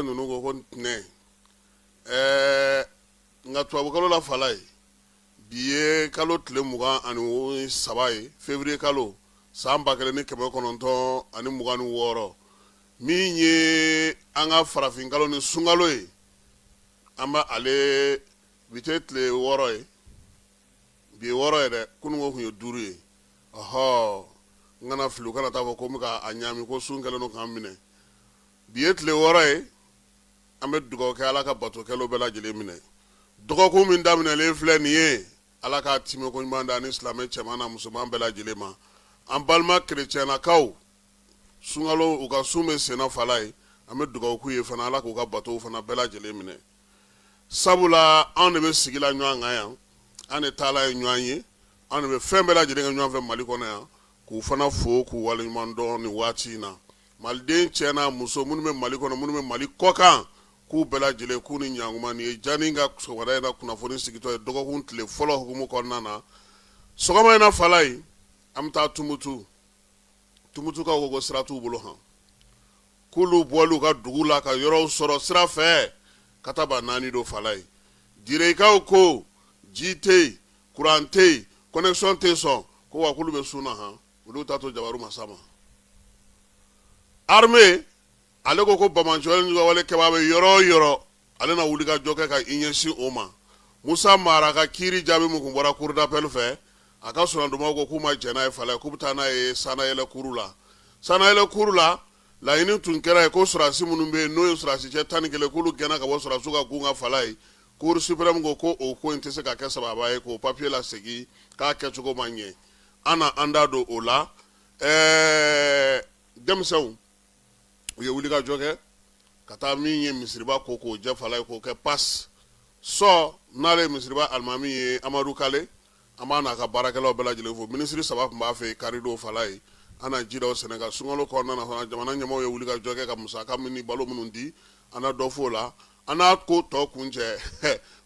Ninnu ko ko ntɛnɛn, ɛɛ nka tubabukalo la Falaye, bi ye kalo tile 23 ye, février kalo san 1926, min ye an ka farafin kalo ni sunkalo ye. An bɛ ale bi tɛ tile 6 ye, bi ye 6 ye dɛ, kununko tun ye 5 ye. Ɔhɔ, n kana fili, u kana taa fɔ ko n bɛ ka a ɲaami ko sun kɛlen don k'an minɛ. Bi ye tile 6 ye. An bɛ dugawu kɛ, Ala ka batokɛlaw bɛɛ lajɛlen minɛ. Dɔgɔkun min daminɛlen filɛ nin ye, Ala k'a timɛko ɲuman d'an ni silamɛ cɛman n'a musoman bɛɛ lajɛlen ma. An balima kerecɛnlakaw, sunkalo, u ka sun bɛ senna Falaye, an bɛ dugawu k'u ye fana, Ala k'u ka batow fana bɛɛ lajɛlen minɛ, sabula anw de bɛ sigi la ɲɔgɔn kan yan, an de taala ye ɲɔgɔn ye, anw de bɛ fɛn bɛɛ lajɛlen kɛ ɲɔgɔn fɛ Mali kɔnɔ yan. K'u fana fo k'u waleɲuman dɔn nin waati in na. Maliden cɛ n'a muso minnu bɛ Mali kɔnɔ, minnu bɛ Mali kɔkan, k'u bɛɛ lajɛlen k'u ni ɲankuma. Nin ye Jani ka sɔgɔmada in na kunnafoni sigitɔ ye dɔgɔkun tile fɔlɔ hukumu kɔnɔna na. Sɔgɔma in na Falaye, an bɛ taa Tumutu. Tumutukaw ko ko sira t'u bolo han, k'olu bɔli u ka dugu la ka yɔrɔw sɔrɔ sira fɛ ka taa ba naani don Falaye. Direkaw ko ji tɛ yen, kuran tɛ yen, connexion tɛ sɔn ko wa k'olu bɛ sun na han, olu t'a to jabaru masa ma. Armée ale ko ko banbaanciwale ni wale kɛbaa bɛ yɔrɔ o yɔrɔ, ale na wuli ka jɔ kɛ ka i ɲɛsin o ma. Musa Mara ka kiiri jaabi min kun bɔra cour d'appel fɛ, a ka sonadomaw ko k'u ma jɛn n'a ye Falaye, k'u bɛ taa n'a ye sannayɛlɛ kuru la. Sannayɛlɛ kuru la, laɲini tun kɛra ye ko sɔrɔdasi minnu bɛ yen, n'o ye sɔrɔdasi cɛ 11, k'olu gɛnna ka bɔ sɔrɔdasiw ka gun kan Falaye. Cour suprême ko ko o ko in tɛ se ka kɛ sababa ye k'o papier lasegin, k'a kɛcogo ma ɲɛ. An na an da don o la. Ɛɛ denmisɛnw, u ye wulikajɔ kɛ ka taa min ye misiriba ko k'o jɛ Falaye, k'o kɛ pas sɔ n'ale ye misiriba alimami ye, Amadu Kale. An b'a n'a ka baarakɛlaw bɛɛ lajɛlen fo. Minisiri saba tun b'a fɛ yen karidon Falaye. An na ji da o sɛnɛ kan. Sunkalo kɔnɔna na fana, jamana ɲɛmaaw ye wulikajɔ kɛ ka musaka min ni balo minnu di, an na dɔ f'o la. An n'a ko tɔ kuncɛ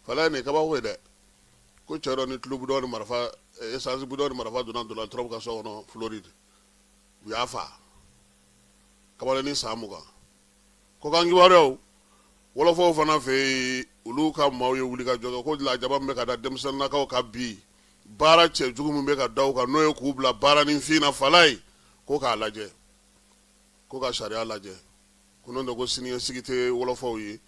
Falaye, nin ye kabako ye dɛ, ko cɛ dɔ ni tulu bidɔn ni marifa, essence bidɔn ni marifa donna Donald Trump ka so kɔnɔ Floride, u y'a fa, kamalennin san 20. Kɔkan kibaruyaw, wɔlɔfɔw fana fɛ yen, olu ka maaw ye wulikajɔ kɛ ko lajaba min bɛ ka da denmisɛnninnakaw kan bi, baara cɛjugu min bɛ ka da u kan, n'o ye k'u bila baara ni fin na Falaye, ko k'a lajɛ, ko ka sariya lajɛ, ko n'o tɛ ko siniɲɛsigi tɛ wɔlɔfɔw ye.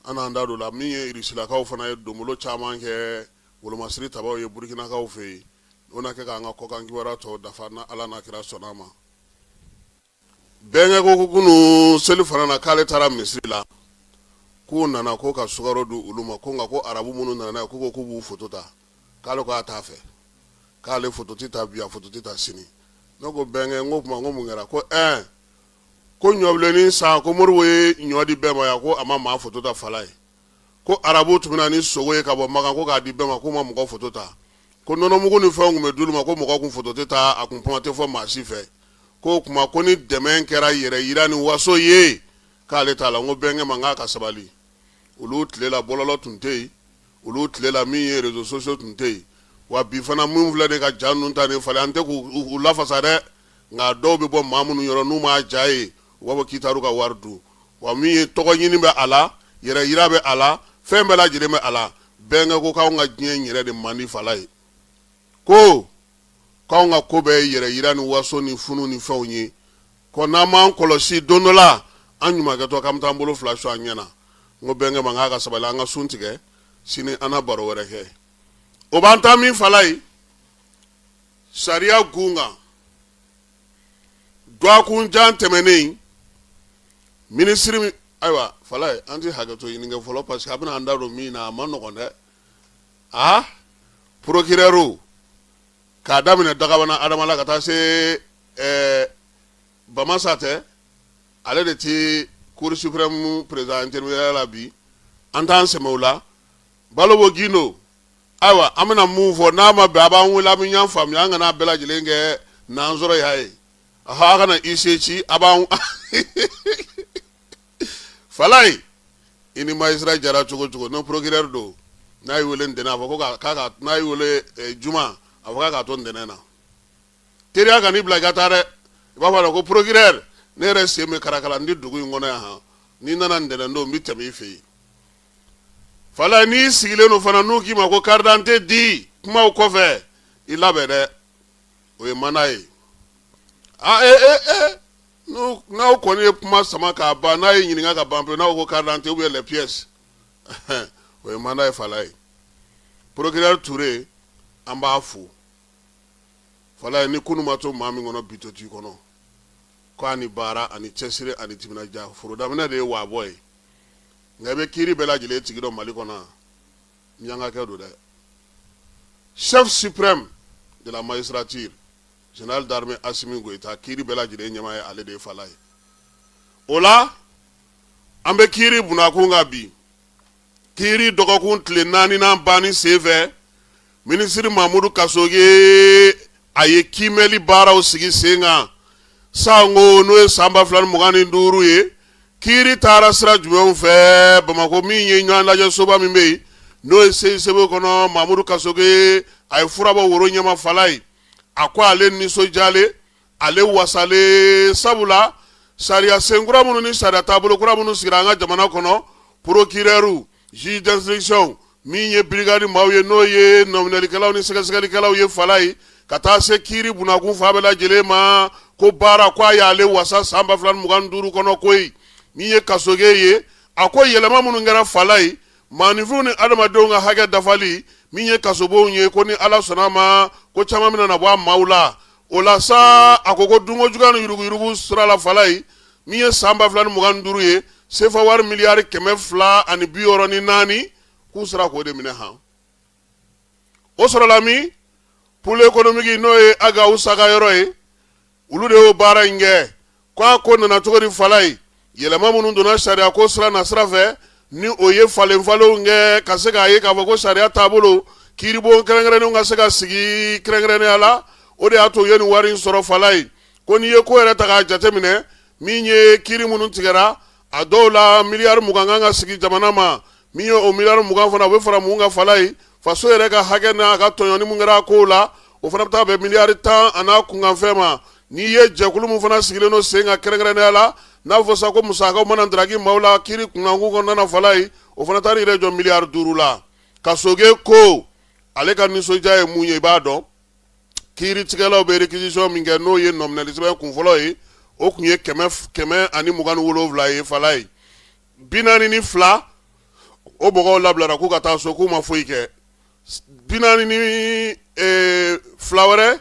An n'an da don la min ye, irisilakaw fana ye donbolo caman kɛ wolomasiri tabaw ye Burukinakaw fɛ yen. O na kɛ k'an ka kɔkan kibaruya tɔw dafa, na Ala n'a kira sɔnna a ma. Bɛnkɛ ko kunun seli fana na k'ale taara misiri la, k'u nana ko ka sukaro di olu ma, ko nka ko arabu minnu nana n'a ye, k'u ko k'u b'u foto ta, k'ale ko a t'a fɛ, k'ale foto tɛ ta bi, a foto tɛ ta sini. Ne ko bɛnkɛ, n ko tuma, n ko mun kɛra? Ko ɛɛ ko ɲɔbilennin san, ko Modibo ye ɲɔ di bɛɛ ma yan, ko a ma maa foto ta Falaye, ko arabu tun bɛ na ni sogo ye ka bɔ Makan ko k'a di bɛɛ ma, k'u ma mɔgɔ foto ta, ko nɔnɔmugu ni fɛnw tun bɛ d'olu ma, ko mɔgɔ kun foto tɛ ta, a kun kuma tɛ fɔ maa si fɛ, k'o kuma ko ni dɛmɛ kɛra yɛrɛ yira ni waso ye, k'ale t'a la. N ko bɛnkɛ ma, n k'a ka sabali, olu tile la bɔlɔlɔ tun tɛ yen, olu tile la min ye réseaux sociaux tun tɛ yen, wa bi fana min filɛ de ka ja ninnu ta ni Falaye, an tɛ k'u lafasa dɛ, nka dɔw bɛ bɔ maa minnu yɔrɔ n'u m'a ja ye, u b'a fɔ k'i taar'u ka wari dun. Wa min ye tɔgɔ ɲini bɛ a la, yɛrɛ yira bɛ a la, fɛn bɛɛ lajɛlen bɛ a la. Bɛnkɛ ko k'anw ka diɲɛ yɛrɛ de man di Falaye, ko k'anw ka ko bɛɛ ye yɛrɛ yira ni waso ni funu ni fɛnw ye, ko n'an m'an kɔlɔsi, don dɔ la an ɲumankɛtɔ k'an bɛ taa an bolo fila su an ɲɛ na. N ko bɛnkɛ ma, k'a ka sabali, an ka sun tigɛ sini, an na baro wɛrɛ kɛ. O b'an ta min Falaye, sariya gun kan, dɔgɔkun jan tɛmɛnen, minisiri, ayiwa Falaye, an tɛ hakɛto ɲini kɛ fɔlɔ, parce que a bɛna an da don min na, a ma nɔgɔn dɛ. A procureur, k'a daminɛ Dagabana Adama la ka taa se Bamasa tɛ, ale de tɛ cour suprême président intermédiaire la bi, an t'an sɛmɛ o la. Balobo Gindo, ayiwa an bɛna mun fɔ, n'a ma bɛn, a b'an wele, an bɛ ɲɔgɔn faamuya, an kana bɛɛ lajɛlen kɛ nansɔrɔ y'a ye. Ɔhɔ, a kana huissier ci, a b'an Falaye, i ni magistrat jara cogo cogo, n'o procureur don, n'a y'i wele ntɛnɛn, a fɔ ko k'a ka, n'a y'i wele juma, a fɔ k'a k'a to ntɛnɛn na. Teriya kan'i bila i ka taa dɛ. I b'a fɔ a la ko procureur, ne yɛrɛ sen bɛ karakala, n tɛ dugu in kɔnɔ yan han. N'i nana ntɛnɛn don, n bɛ tɛmɛ i fɛ yen. Falaye, n'i sigilen don fana, n'u k'i ma ko carte d'identité di kumaw kɔfɛ, i labɛn dɛ, o ye mandat ye. A e e e n'aw kɔni ye kuma sama k'a ban, n'a ye ɲininka ka ban pewu, n'aw ko carte d'identité ou bien les pièces, o ye mandat ye. Falaye, procureur Touré, an b'a fo. Falaye, ni kunu ma to maa min kɔnɔ, bi to t'i kɔnɔ. Ko a ni baara ani cɛsiri ani timinadiya, foro daminɛ de ye waabɔ ye. Nka i bɛ kiiri bɛɛ lajɛlen tigi dɔn Mali kɔnɔ, miyankakɛ don dɛ. Chef suprême de la magistrature, général d'armée Assimi Goïta, kiiri bɛɛ lajɛlen ɲɛmaa ye ale de ye. Falaye, o la an bɛ kiiri bunakun kan bi. Kiiri dɔgɔkun tile naaninan banni senfɛ, minisiri Mamudu Kasoge, a ye kiimɛli baaraw sigi sen kan sanko n'o ye san 2025 ye. Kiiri taara sira jumɛnw fɛ Bamakɔ? Min ye ɲɔgɔn lajɛ soba min bɛ yen, n'o ye CICB kɔnɔ, Mamudu Kasoge, a ye fura bɔ woro ɲɛma. Falaye, a ko ale nisɔndiyalen, ale wasalen, sabula sariya senkura minnu ni sariya taabolo kura minnu sigira an ka jamana kɔnɔ, procureur, juge d'instruction, min ye brigade maaw ye, n'o ye nɔminɛlikɛlaw ni sɛgɛsɛgɛlikɛlaw ye, Falaye, ka taa se kiiri bunakun fan bɛɛ lajɛlen ma, ko baara ko a y'ale wasa san 2025 kɔnɔ koyi. Min ye Kasoge ye, a ko yɛlɛma minnu kɛra, Falaye, maaninfinw ni adamadenw ka hakɛ dafali, min ye kasobonw ye, ko ni Ala sɔnna ma, ko caman bɛna na bɔ a maaw la. O la sa, a ko ko dunko juguya ni yuruguyurugu sira la, Falaye, min ye san 2025 ye, sefa wari miliyari 264, k'u sera k'o de minɛ han. O sɔrɔla min? Pôle économique, n'o ye Ag Awousa ka yɔrɔ ye, olu de y'o baara in kɛ. Ko a ko nana cogo di, Falaye? Yɛlɛma minnu donna sariya ko sira na sira fɛ, ni o ye falen falenw kɛ ka se k'a ye k'a fɔ ko sariya taabolo kiiribon kɛrɛnkɛrɛnnenw ka se ka sigi kɛrɛnkɛrɛnnenya la, o de y'a to u ye nin wari in sɔrɔ. Falaye, ko n'i ye ko yɛrɛ ta k'a jateminɛ, min ye kiiri minnu tigɛra, a dɔw la miliyari 20 kan ka sigi jamana ma. Min ye o miliyari 20 fana, o bɛ fara mun kan, Falaye? Faso yɛrɛ ka hakɛ n'a ka tɔɲɔni mun kɛra a kow la, o fana bɛ taa bɛn miliyari 10 a n'a kunkanfɛn ma. N'i ye jɛkulu min fana sigilen don sen kan kɛrɛnkɛrɛnnenya la, n'a fɔ sa ko musakaw mana daraki maaw la kiiri kunkankun kɔnɔna na, Falaye, o fana taara yɛrɛ jɔ miliyari 5 la. Kasoge ko ale ka nisɔndiya ye mun ye, i b'a dɔn, kiiritigɛlaw bɛ réquisition min kɛ, n'o ye nɔminɛli sɛbɛn kunfɔlɔ ye, o tun ye 127 ye. Falaye, 42, o mɔgɔw labilara k'u ka taa so, k'u ma foyi kɛ. 42 wɛrɛ,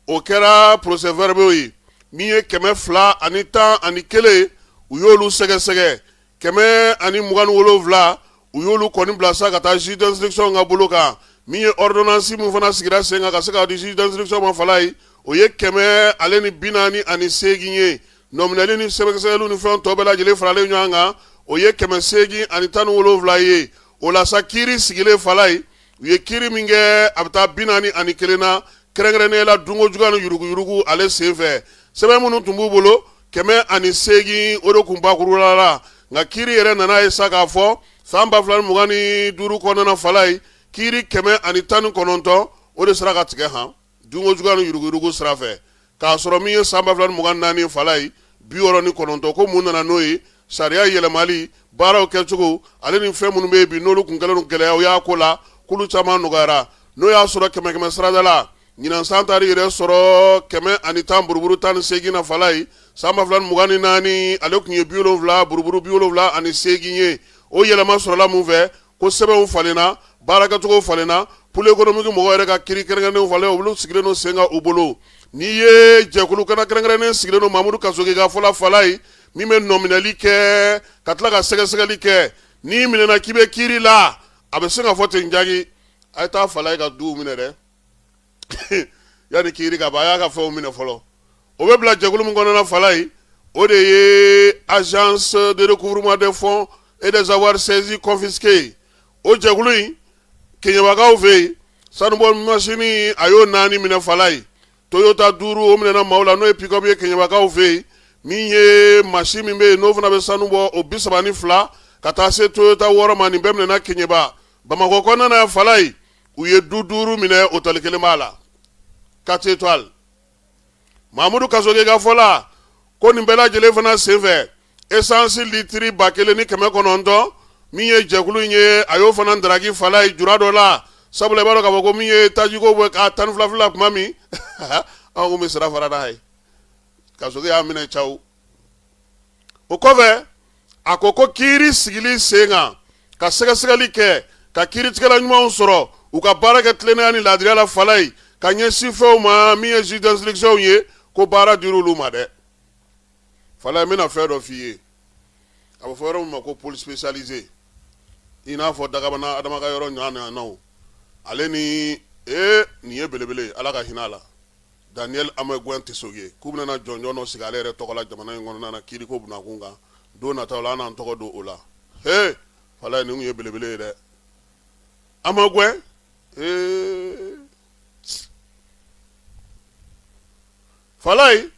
o kɛra procès verbaux ye. Min ye 211, u y'olu sɛgɛsɛgɛ. 127, u y'olu kɔni bila sa ka taa juge d'instruction ka bolo kan. Min ye ordonnance min fana sigira sen kan ka se k'a di juge d'instruction ma, Falaye, o ye 148 ye. Nɔminɛli ni sɛgɛsɛgɛliw ni fɛn tɔ bɛɛ lajɛlen faralen ɲɔgɔn kan, o ye 817 ye. O la sa, kiiri sigilen, Falaye, u ye kiiri min kɛ, a bɛ taa 41 na, kɛrɛnkɛrɛnnenya la dunko juguya ni yuruguyurugu ale senfɛ. Sɛbɛn minnu tun b'u bolo, 108, o de tun bakurula la. Nka kiiri yɛrɛ nana ye sa k'a fɔ san 2025 kɔnɔna na, Falaye, kiiri 119, o de sera ka tigɛ han dunko juguya ni yuruguyurugu sira fɛ, k'a sɔrɔ min ye san 2024, Falaye, 69. Ko mun nana n'o ye? Sariya yɛlɛmali, baaraw kɛcogo, ale ni fɛn minnu bɛ yen bi, n'olu tun kɛlen don gɛlɛyaw y'a ko la, k'olu caman nɔgɔyara. N'o y'a sɔrɔ kɛmɛ kɛmɛ sarada la, ɲinan san taara yɛrɛ sɔrɔ 110 buruburu 18 na. Falaye, san 2024, ale tun ye 70 buruburu 78 ye. O yɛlɛma sɔrɔla mun fɛ? Ko sɛbɛnw falenna, baarakɛcogo falenna, pôle économique mɔgɔw yɛrɛ ka kiiri kɛrɛnkɛrɛnnenw falen, olu sigilen don sen kan u bolo. N'i ye jɛkulu kana kɛrɛnkɛrɛnnen sigilen don Mamudu Kasoge ka fɔ la, Falaye, min bɛ nɔminɛli kɛ ka tila ka sɛgɛsɛgɛli kɛ, n'i minɛna k'i bɛ kiiri la, a bɛ se ka fɔ ten jagi, a ye taa Falaye ka duw minɛ dɛ, yanni kiiri ka ban, a y'a ka fɛnw minɛ fɔlɔ. O bɛ bila jɛkulu min kɔnɔna, Falaye, o de ye agence de recouvrement des fonds et des avoirs saisis confisqués. O jɛkulu in, Keɲebakaw fɛ yen, sanubɔ masini, a y'o 4 minɛ. Falaye, Toyota 5, o minɛna maaw la, n'o ye pick-up ye Keɲebakaw fɛ yen. Min ye masi min bɛ yen, n'o fana bɛ sanu bɔ, o 32 ka taa se Toyota 6 ma, nin bɛɛ minɛna Keɲeba. Bamakɔ kɔnɔna na, Falaye, u ye du 5 minɛ, hôtel kelen b'a la, 4 étoiles. Mamudu Kasoge ka fɔ la, ko nin bɛɛ lajɛlen fana senfɛ, Esansi litiri 1900 min ye jɛkulu in ye, a y'o fana daraki Falaye jura dɔ la, sabula i b'a dɔn k'a fɔ ko min ye tajiko bɛ k'a 12 la tuma min, anw kun bɛ sira fara n'a ye. Kasoge y'a minɛ caw. O kɔfɛ, a ko ko kiiri sigili sen kan, ka sɛgɛsɛgɛli kɛ, ka kiiritigɛla ɲumanw sɔrɔ, u ka baara kɛ tilennenya ni laadiriya la Falaye, ka ɲɛsin fɛnw ma min ye juge d'instruction ye, ko baara dir'olu ma dɛ. Falaye, n bɛna fɛn dɔ f'i ye, a bɛ fɔ yɔrɔ min ma ko pôle spécialisé, i n'a fɔ Dagabana Adama ka yɔrɔ ɲɔgɔnnaw, ale ni ee nin ye belebele, Ala ka hinɛ a la, Daniel Amegouin Tessougué, k'u bɛna jɔnjɔn dɔ sigi ale yɛrɛ tɔgɔ la jamana in kɔnɔna na kiiriko bunakun kan don nataw la, an n'an tɔgɔ don o la. He Falaye, nin kun ye belebele ye dɛ, Amegouin. Ee Falaye,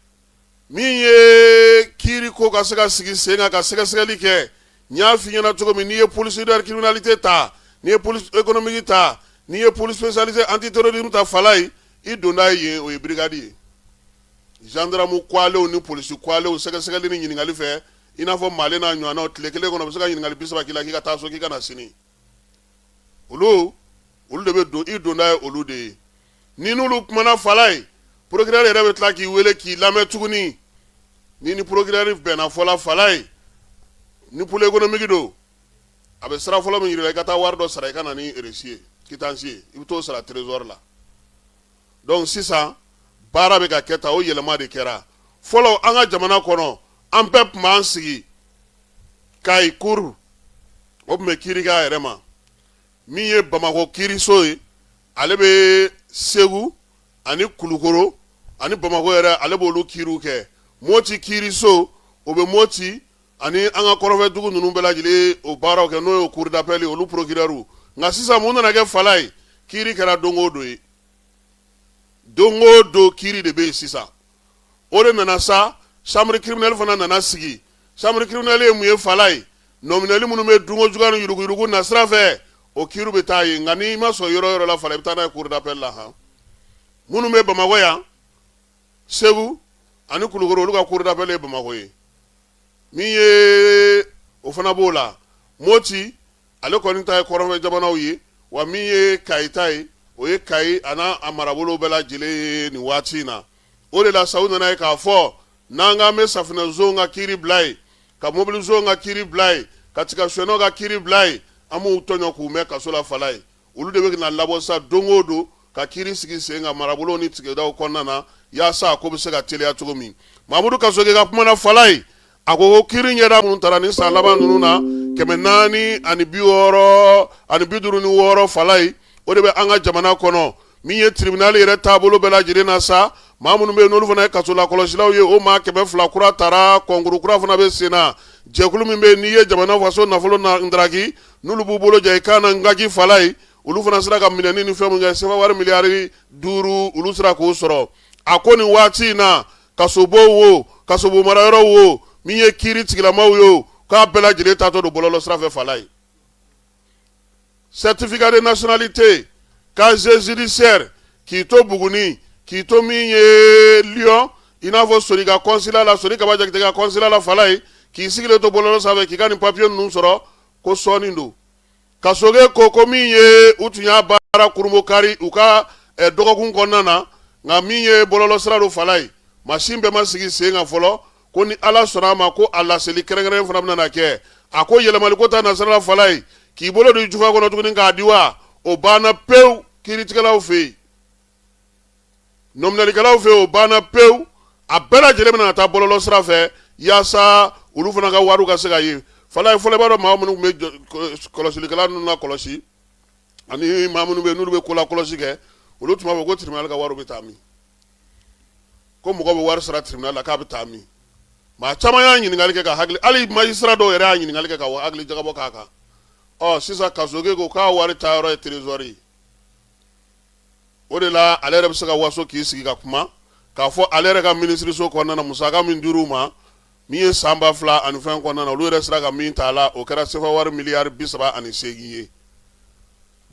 min ye kiiri ko ka se ka sigi sen kan, ka sɛgɛsɛgɛli kɛ, n y'a f'i ɲɛna cogo min, n'i ye pôle cybercriminalité ta, n'i ye pôle économique ta, n'i ye pôle spécialisé antiterrorisme ta, Falaye, i donda ye yen, o ye brigade ye. Gendarme kwalenw ni polisi kwalenw, sɛgɛsɛgɛli ni ɲininkali fɛ, i n'a fɔ Male n'a ɲɔgɔnnaw, tile kelen kɔnɔ u bɛ se ka ɲininkali 30 k'i la, k'i ka taa so, k'i ka na sini. Olu de bɛ don, i donda ye olu de ye. Ni n'olu kumana Falaye, procureur yɛrɛ bɛ tila k'i wele k'i lamɛn tuguni. Ni ni procureur bɛnna fɔ la Falaye, ni pôle économique don, a bɛ sira fɔlɔ min yir'i la, i ka taa wari dɔ sara, i ka na ni reçu ye, quittance ye, i bɛ t'o sara trésor la. Donc sisan baara bɛ ka kɛ tan, o yɛlɛma de kɛra. Fɔlɔ, an ka jamana kɔnɔ, an bɛɛ tun b'an sigi Kayi cour, o tun bɛ kiiri k'a yɛrɛ ma. Min ye Bamakɔ kiiriso ye, ale bɛ Segu ani Kulukoro ani Bamakɔ yɛrɛ, ale b'olu kiiriw kɛ. Moti kiiriso, o bɛ Moti ani an ka kɔrɔnfɛ dugu ninnu bɛɛ lajɛlen o baaraw kɛ, n'o ye cour d'appel, olu procureur. Nka sisan mun nana kɛ Falaye? Kiiri kɛra don o don ye, don o don kiiri de bɛ yen sisan. O de nana sa, chambre criminelle fana nana sigi. Chambre criminelle ye mun ye Falaye? Nɔminɛli minnu bɛ dunko juguya ni yuruguyurugu nasira fɛ, o kiiri bɛ taa yen. Nka n'i ma sɔn yɔrɔ yɔrɔ la Falaye, i bɛ taa n'a ye cour d'appel la. Han, minnu bɛ Bamakɔ yan, Segu ani Kulukoro, olu ka cour d'appel ye Bamakɔ ye. Min ye o fana b'o la. Moti, ale kɔni ta ye kɔrɔnfɛ jamanaw ye. Wa min ye Kayi ta ye, o ye Kayi a n'a a marabolo bɛɛ lajɛlen ye nin waati in na. O de la sa, u nana ye k'a fɔ n'an k'an bɛ safunɛzonw ka kiiri bila yen, ka mobilizonw ka kiiri bila yen, ka tigasonyɛnaw ka kiiri bila yen, an b'u tɔɲɔ k'u mɛn kaso la Falaye. Olu de bɛ na labɔ sa don o don ka kiiri sigi sen kan marabolo ni tigidaw kɔnɔna na, yaasa a ko bɛ se ka teliya cogo min. Mamudu Kasoge ka kuma na Falaye, a ko ko kiiri ɲɛda minnu taara ni san laban ninnu na, 466 Falaye, o de bɛ an ka jamana kɔnɔ. Min ye tribunal yɛrɛ taabolo bɛɛ lajɛlen na sa, maa minnu bɛ yen n'olu fana ye kasolakɔlɔsilaw ye, o maa 200 kura tara, kɔnkuru kura fana bɛ sen na. Jɛkulu min bɛ yen n'i ye jamana faso nafolo na ndaraki, n'olu b'u bolo ja i kan na ngaki Falaye, olu fana sera ka minɛni ni fɛn min kɛ, sefa wari miliyari 5, olu sera k'o sɔrɔ. A ko nin waati in na, kasobon wo, kasobon marayɔrɔ wo, min ye kiiri tigilamaw ye o, k'a bɛɛ lajɛlen taatɔ don bɔlɔlɔ sira fɛ Falaye. Certificat de nationalité, casier judiciaire, k'i to Buguni, k'i to min ye Lyon, i n'a fɔ Sori ka consulat la, Sori Kaba Jakite ka consulat la Falaye, k'i sigilen to bɔlɔlɔ sanfɛ k'i ka nin papier ninnu sɔrɔ, ko sɔɔni don. Kasoge ko ko min ye u tun y'a baara kurunbonkari u ka dɔgɔkun kɔnɔna na, nka min ye bɔlɔlɔ sira don Falaye, masin bɛɛ ma sigi sen kan fɔlɔ, ko ni Ala sɔnna a ma, ko a laseli kɛrɛnkɛrɛn fana bɛna kɛ. A ko yɛlɛmaliko ta nasira la Falaye, k'i bolo don jufa kɔnɔ tuguni k'a di wa, o banna pewu kiiritigɛlaw fɛ yen, nɔminɛlikɛlaw fɛ yen, o banna pewu. A bɛɛ lajɛlen bɛna taa bɔlɔlɔ sira fɛ, yaasa olu fana ka wariw ka se ka ye Falaye. Fɔlɔ, i b'a dɔn, maa minnu tun bɛ kɔlɔsilikɛla ninnu na kɔlɔsi, ani maa minnu bɛ yen n'olu bɛ ko la kɔlɔsi kɛ, olu tun b'a fɔ ko tribunal ka wariw bɛ taa min, ko mɔgɔ bɛ wari sara tribunal la k'a bɛ taa min. Maa caman y'a ɲininkali kɛ ka hakili, hali magistrat dɔw yɛrɛ y'a ɲininkali kɛ ka hakili jagabɔ k'a kan. Ɔ sisan Kasoge ko k'a wari taa yɔrɔ ye trésor ye. O de la ale yɛrɛ bɛ se ka waso k'i sigi ka kuma k'a fɔ ale yɛrɛ ka minisiriso kɔnɔna na, musaka min dir'u ma min ye san 2000 ani fɛn kɔnɔna na, olu yɛrɛ sera ka min ta a la, o kɛra sefa wari miliyari 38 ye.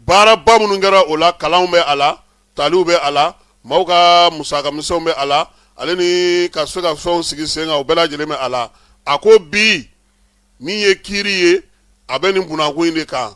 Baaraba minnu kɛra o la, kalanw bɛ a la, taliw bɛ a la, maaw ka musaka misɛnw bɛ a la, ale ni ka se ka fɛnw sigi sen kan, o bɛɛ lajɛlen bɛ a la. A ko bi min ye kiiri ye, a bɛ nin bunakun in de kan: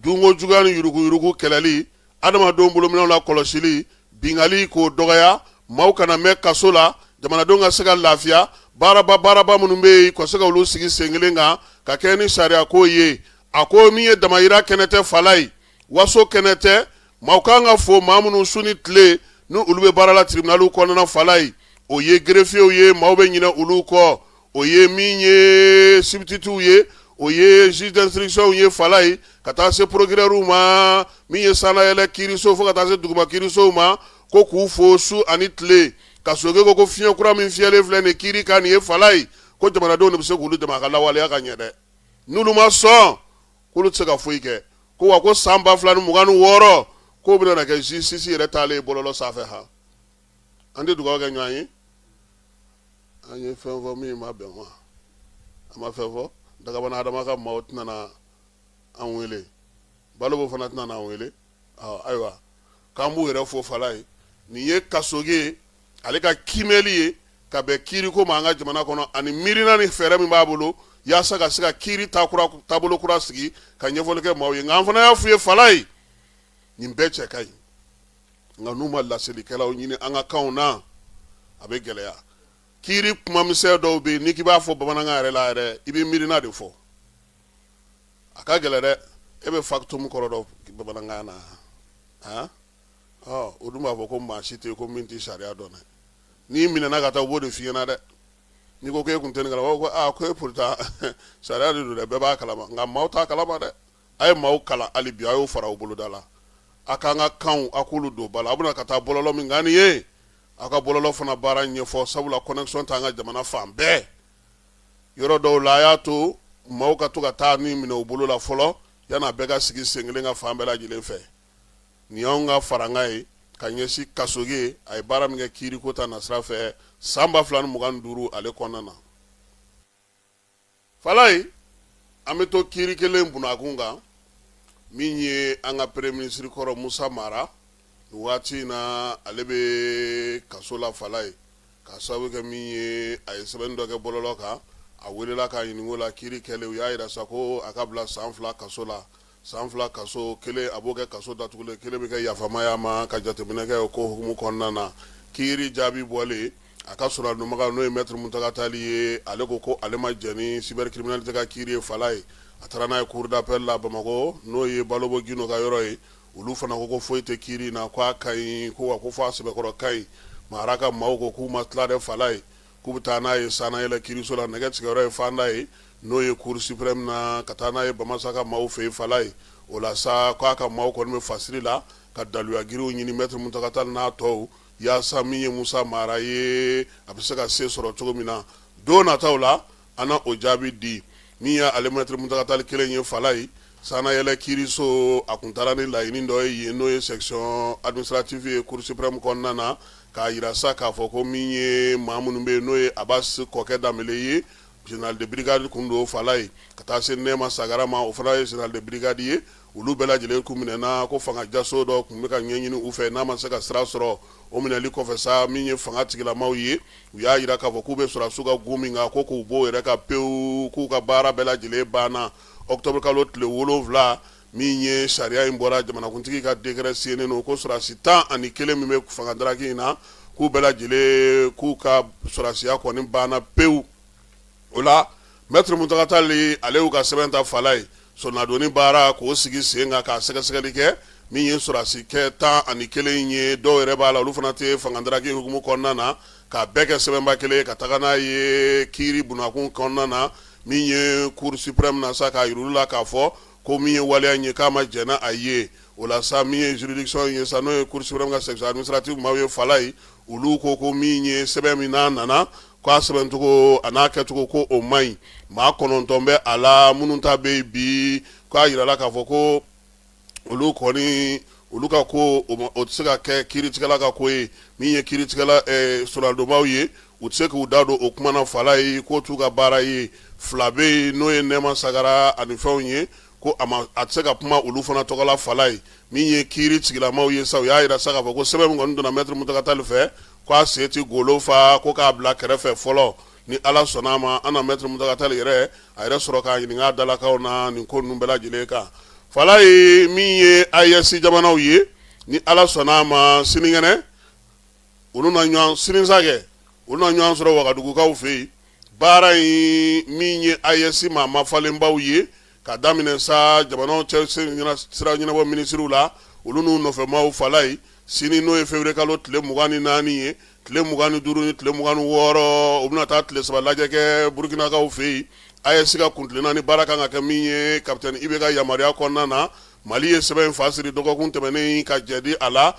dunko juguya ni yuruguyurugu kɛlɛli, adamadenw bolominɛw la kɔlɔsili, binkanni k'o dɔgɔya, maaw kana mɛn kaso la, jamanadenw ka se ka lafiya, baaraba baaraba minnu bɛ yen, ka se ka olu sigi sen kelen kan ka kɛ ni sariya ko ye. A ko min ye damayira kɛnɛ tɛ Falaye, waso kɛnɛ tɛ. Maaw kan ka fo, maa minnu su ni tile ni olu bɛ baara la tribunaliw kɔnɔna Falaye, o ye greffiers ye, maaw bɛ ɲinɛ olu kɔ, o ye min ye substituts ye, o ye juge d'instruction ye Falaye, ka taa se procureur ma, min ye sannayɛlɛ kiiriso fo ka taa se duguma kiirisow ma, ko k'u fo su ani tile. Kasoge ko fiɲɛ kura min fiyɛlen filɛ nin kiiri kan nin ye Falaye, ko jamanadenw de bɛ se k'olu dɛmɛ a ka lawaleya ka ɲɛ dɛ. N'olu ma sɔn, k'olu tɛ se ka foyi kɛ. Ko wa ko san 2026, k'o bɛna na kɛ justice yɛrɛ taalen bɔlɔlɔ sanfɛ. Han, an tɛ dugawu kɛ ɲɔgɔn ye. An ye fɛn fɔ min ma bɛn ma, an ma fɛn fɔ. Dagabana Adama ka maaw tɛna na an wele, Balobo fana tɛna na an wele. Ayiwa, k'an b'u yɛrɛ fo Falaye. Nin ye Kasoge ale ka kiimɛli ye ka bɛn kiiriko ma an ka jamana kɔnɔ, ani miirina ni fɛɛrɛ min b'a bolo yaasa ka se ka kiiri taabolo kura sigi ka ɲɛfɔli kɛ maaw ye. Nka an fana y'a f'u ye Falaye, nin bɛɛ cɛ ka ɲi, nka n'u ma laselikɛlaw ɲini an ka kanw na, a bɛ gɛlɛya. Kiiri kumamisɛn dɔw bɛ yen, n'i k'i b'a fɔ bamanankan yɛrɛ la yɛrɛ, i bɛ miirina de fɔ, a ka gɛlɛn dɛ. E bɛ factum kɔrɔ dɔn bamanankan na? Han, ɔ, o dun b'a fɔ ko maa si tɛ yen ko min tɛ sariya dɔn dɛ. N'i minɛna ka taa, u b'o de f'i ɲɛna dɛ. N'i ko k'e kun tɛ nin kalama, u b'a fɔ ko aa, ko e pourtant sariya de don dɛ, bɛɛ b'a kalama. Nka maaw t'a kalama dɛ. A ye maaw kalan hali bi, a y'o fara aw boloda la, a k'an ka kanw, a k'olu don ba la. A bɛna ka taa bɔlɔlɔ min kan nin ye, aw ka bɔlɔlɔ fana baara ɲɛfɔ, sabula connexion t'an ka jamana fan bɛɛ. Yɔrɔ dɔw la, a y'a to maaw ka to ka taa ni minɛ u bolo la fɔlɔ, yan'a bɛɛ ka sigi sen kelen ka fan bɛɛ lajɛlen fɛ. Nin y'anw ka farankan ye ka ɲɛsin Kasoge, a ye baara min kɛ kiiriko ta nasira fɛ san 2025 ale kɔnɔna na. Falaye, an bɛ to kiiri kelen bunakun kan, min ye an ka premier ministre kɔrɔ Musa Mara. Nin waati in na, ale bɛ kaso la Falaye, k'a sababu kɛ min ye, a ye sɛbɛnni dɔ kɛ bɔlɔlɔ kan. A welela k'a ɲininka o la. Kiiri kɛlen, u y'a jira sa ko a ka bila san 2 kaso la. San 2 kaso kelen, a b'o kɛ kaso datugulen, kelen bɛ kɛ yafama ma ka jateminɛ kɛ o ko hukumu kɔnɔna na. Kiiri jaabi bɔlen, a ka sɔrɔdonbaga, n'o ye maître Muntaga Tali ye, ale ko ko ale ma jɛn ni cybercriminalité ka kiiri ye Falaye. A taara n'a ye cour d'appel la Bamakɔ, n'o ye Balobo Gindo ka yɔrɔ ye. Olu fana ko ko foyi tɛ kiiri in na, ko a ka ɲi, ko wa ko fo a sɛbɛkɔrɔ ka ɲi. Mara ka maaw ko k'u ma tila dɛ Falaye, k'u bɛ taa n'a ye sannayɛlɛ kiiriso la, nɛgɛ tigɛyɔrɔ ye fanda ye, n'o ye cour suprême na, ka taa n'a ye Bamasa ka maaw fɛ yen Falaye. O la sa, k'a ka maaw kɔni bɛ fasiri la ka daluya giriw ɲini maître Muntaga Tali n'a tɔw, yaasa min ye Musa Mara ye, a bɛ se ka se sɔrɔ cogo min na don nataw la. An na o jaabi di. Min ye ale maître Muntaga Tali kelen ye Falaye, sannayɛlɛ kiiriso, a kun taara ni laɲini dɔ ye yen, n'o ye section administrative ye cour suprême kɔnɔna na, k'a jira sa k'a fɔ ko min ye maa minnu bɛ yen, n'o ye Abbas Kɔkɛ Danbele ye, général de brigade kun don Falaye, ka taa se Nɛma Sagara ma, o fana ye général de brigade ye, olu bɛɛ lajɛlen kun minɛna ko fanga jaso dɔ tun bɛ ka ɲɛɲini u fɛ, n'a ma se ka sira sɔrɔ. O minɛli kɔfɛ sa, min ye fanga tigilamaw ye, u y'a jira k'a fɔ k'u bɛ sɔrɔdasiw ka gun min kan, ko k'u b'o yɛrɛ kan pewu, k'u ka baara bɛɛ lajɛlen banna. Octobre kalo tile 7, min ye sariya in bɔra, jamanakuntigi ka décret signenen don, ko sɔrɔdasi 11 min bɛ fanga daraki in na, k'u bɛɛ lajɛlen k'u ka sɔrɔdasiya kɔni banna pewu. O la, maître Muntaga Tali, ale y'u ka sɛbɛn ta Falaye, sɔnadonni baara k'o sigi sen kan k'a sɛgɛsɛgɛli kɛ. Min ye sɔrɔdasikɛ 11 ye, dɔw yɛrɛ b'a la, olu fana tɛ fanga daraki hukumu kɔnɔna na, k'a bɛɛ kɛ sɛbɛnba kelen ka taga n'a ye kiiri bunakun kɔnɔna na, min ye cour suprême na sa, k'a yir'u la k'a fɔ ko min ye waleya in ye, k'a ma jɛn n'a ye. O la sa, min ye juridiction ye sa, n'o ye cour suprême ka section administrative maaw ye Falaye, olu ko ko min ye sɛbɛn min n'a nana, k'a sɛbɛncogo a n'a kɛcogo, ko o man ɲi. Maa 9 bɛ a la minnu ta bɛ yen bi, k'a jirala k'a fɔ ko olu kɔni, olu ka ko o tɛ se ka kɛ kiiritigɛla ka ko ye. Min ye kiiritigɛla sɔrɔdonbaw ye, u tɛ se k'u da don o kuma na Falaye, k'o t'u ka baara ye. Fila bɛ yen, n'o ye Nɛma Sagara ani fɛnw ye, ko a ma, a tɛ se ka kuma olu fana tɔgɔ la Falaye. Min ye kiiri tigilamaw ye sa, u y'a jira sa k'a fɔ ko sɛbɛn min kɔni donna maître Muntaga Tali fɛ, k'a sen tɛ golo fa, ko k'a bila kɛrɛfɛ fɔlɔ. Ni Ala sɔnna a ma, an na Maître Muntaka Tall yɛrɛ, a yɛrɛ sɔrɔ k'a ɲininka a dalakanw na nin ko ninnu bɛɛ lajɛlen kan. Falaye, min ye AES jamanaw ye, ni Ala sɔnna a ma, sinikɛnɛ olu na ɲɔgɔn, sinisa kɛ, olu na ɲɔgɔn sɔrɔ Wagadugukaw fɛ yen. Baara in min ye AES maa mafalenbaw ye, ka daminɛ sa jamanaw cɛ sira ɲɛnabɔ minisiriw la, olu n'u nɔfɛmaw. Falaye, sini, n'o ye février kalo tile 24 ye, tile 25 ni tile 26, u bɛna taa tile 3 lajɛ kɛ Burukinakaw fɛ yen. AES ka kuntilenna ni baara kan ka kɛ min ye, capitaine IB ka yamaruya kɔnɔna na, Mali ye sɛbɛn in fa siri dɔgɔkun tɛmɛnen ka jɛ di a la.